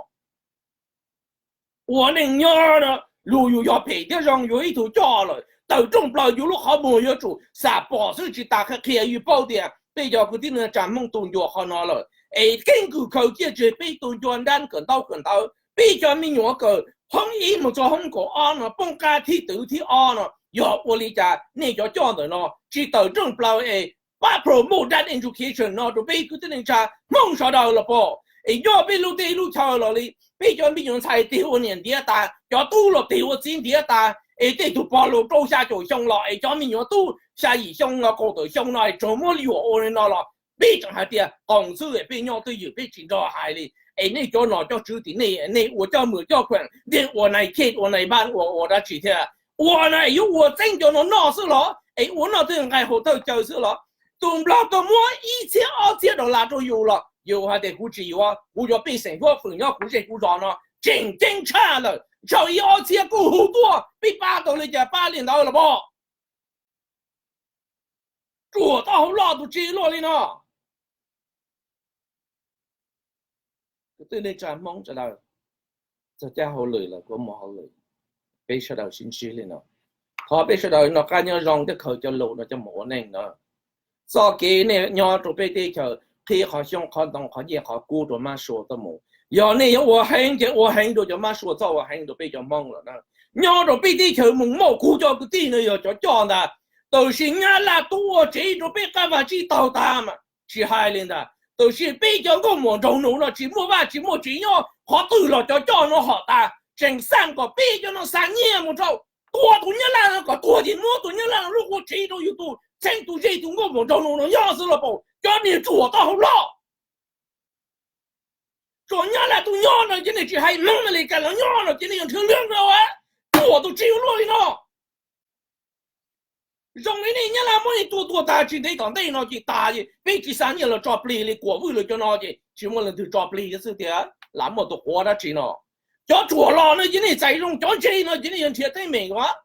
Ua neej nyob no, lus yus yog phem thiab zoo yus ib tug coj lawm tawm rooj plaws yus lub qhov muag yuav tsum xam pom xwb tsis tas qhia qhia yus paub tias peb cov kwv tij neej tsa Hmoob tu ncua qhov no lawm es keeb kwm khaws ciaj tseg peb tu ncua nrab kawm ntaub kawm ntawv peb cov me nyuam kawm hoob ib mus txog hoob kaum ob no poob qab thib twv thib ob no yog ua li cas nej cov coj ntawm no tsis tawm rooj plaws es pab promote that education no rau peb kwv tij neej tsa Hmoob sawv daws los pom es nyob peb lub teb lub chaw los li peb cov me nyuam ntxhais tig ua niam ntiav tas, cov tub los tig ua txiv ntiav tas es tej tug pog laus rau xya caum xyoo los es cov me nyuam tub xya yim xyoo no kaum tawm xyoo no es tsuas muab yuam ua li no los peb tseem hais tias qoos xwb es peb nyob twj ywm peb tsis nrog hais li. Es nej cov nom cov tswv tim nej, nej ua coj mws coj kheem, nej ua nais khej ua nais npab ua ua dab tsi thiab? Ua na es yuav ua txeeb cov no noj xwb los es ua noj twg nqaij haus thawj caw xwb los? Tus Nplog tuaj muab ib txhiab ob txhiab dollar rau yus los yus hais tias kuv tsis yuav, kuv yuav pej xeem huab fwm nyob kuv zej kuv zos no tseem ceeb tshaj lawm, ntshaw ib ob txhiab kuj hu tuaj peb pab tau li cas pab li ntawd los pom. Ruam taub hau loj tus tsis luaj li no. Kwv tij neej tsa Hmoob sawv daws, txog caij hauj lwm lawm kuv muaj hauj lwm, peb sawv daws sib ntsib li no. Thov peb sawv daws noj qab nyob zoo thiab khaws cov lus no coj mus ua neej no. Txoj kev nej nyob rau peb teb chaws qhib qhov xyoob qhov ntoo qhov nyiaj qhov kub rau mab sua tuaj mus, yog nej yuav ua heev ces ua heev rau cov mab sua txhob ua heev rau peb cov Hmoob lawm na. Nyob rau peb teb chaws Moos Mauj kuv cov kwv tij no yog cov coj ntag, tab sis Nyab Laj tuaj ua tsev rau peb qab vaj tsib taug tag mas tsis hais li ntag, tab sis peb cov nkauj muam nraug nus no tsis muaj vaj tsis muaj tsev nyob qhov twg los cov coj no hom tas, tseem xaj kom peb cov no xa nyiaj mus rau, tua tus Nyab Laj no kom tuag ces muab tus Nyab Laj no lub qhov tsev rau yus tus txheeb tus ze tus nkauj muam nraug nus no nyob xwb los pom cov niag ruam taub hau loj. Tsuas Nyab Laj tuaj nyob no ces nej tsis hais, Hmoob Amelikas los nyob no ces nej yuav nrhiav lwm no, ruam tus tsis yuav luaj li no. Zoo li nej Nyab Laj muab nej tua tuag tag tsis ntev tom ntej no ces tas, peb tsis xa nyiaj los tso plig li Kuam Vwj lawv cov no ces tsis muaj leej twg tso plig thiab xwb tiag, lam muaj tus quav dab tsi no. Cov ruam los no ces nej txais zoo, cov ntse no ces nej yuav nrhiav teeb meem as.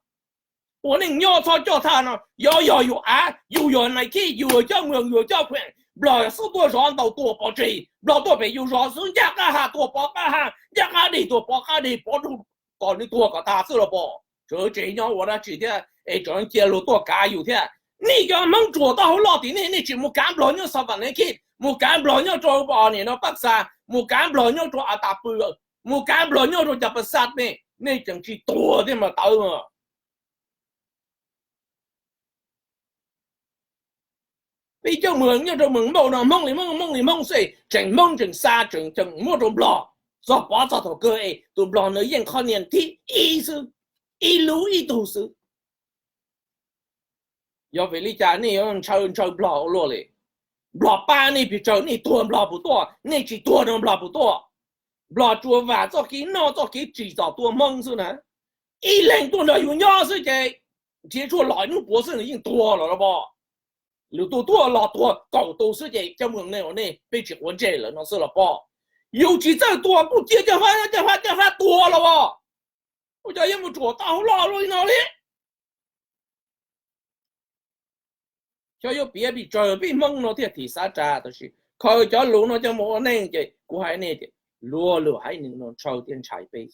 Ua neej nyob txhob coj thaj no, yog yog yus av, yus yog nais khib, yus yog coj mws, yus yog coj kheem, Nplog xub tuaj zov ntau tuag pov tseg, Nplog tuaj pem yus zos xwb ncaj qab ha tuag pov qab ha, ncaj qab deg tuag pov qab deg, pov rau kom nws tuag kom tas xwb los pom. Tseem tseem nyob ua dab tsi thiab es tseem cia luag tuaj kav yus thiab. Nej cov Hmoob ruam taub hau loj tim nej, nej tseem mus kav Nplog nyob Xas Vas Nab Khej, mus kav Nplog nyob rau nim no Paj Xas, mus kav Nplog nyob rau As Tas Pw, mus kav Nplog nyob rau Cas Pas Xaj, nej tseem tsis tuag thiab mas tawv. Peb coj mus nyob rau Moos Mauj no Hmoob li Hmoob, Hmoob li Hmoob xwb, tseem Hmoob tseem xa tseem tseem muab rau Nplog, txog pov txog thaum kawg es tus Nplog nws yeej qhov niag thib ib xwb, ib lub ib tug xwb. Yog vim li cas nej yuav ntshaw ntshaw Nplog ua luaj li? Nplog pab nej pes tsawg, nej tuag Nplog puas tuaj, nej tsis tuag no Nplog puas tuaj? Nplog tsuas vam txoj kev noj txoj kev tsim txom tua Hmoob xwb na. Ib leeg tuaj nrog yus nyob xwb ces nrhiav tshuaj los ib hnub puav xwb nws yeej tuag los los pom. Lwm tus tuaj los tuag kaum tus xwb ces cov mus ne ua nej peb tsis quav ntsej lawm no xwb los pom. Yus tsis txawj tua kuj cia cov hab cov hab cov hab tuag los pom. Ua cas yuav mus ruam tau hauv loj luaj li no li. Xyov yuav piav pes tsawg peb Hmoob no thiaj thim xav ras, tab sis khaws cov lus no coj mus ua neej ces kuv hais nej tias luag lwm haiv neeg no ntshaw thiab ntshai peb,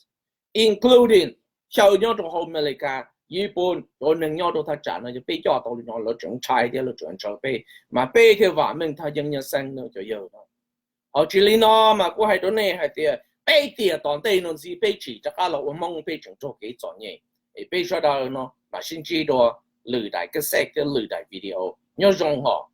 including xyaw nyob rau hauv Amelikas, Yiv Pooj, cov neeg nyob rau thaj tsam no yog peb coj tau li no lawv tseem ntshai thiab lawv tseem ntshaw peb, mas peb thiaj vam meej thaj yeeb nyab xeeb no cov yawg no. Ho tsis li no mas kuv hais rau nej hais tias peb tiam tom ntej no ntxiv peb tsim rov qab los ua Hmoob peb tseem raug kev txom nyem, es peb sawv daws no mam sib ntsib dua lwm daim kab xej thiab lwm daim video. Nyob zoo hos.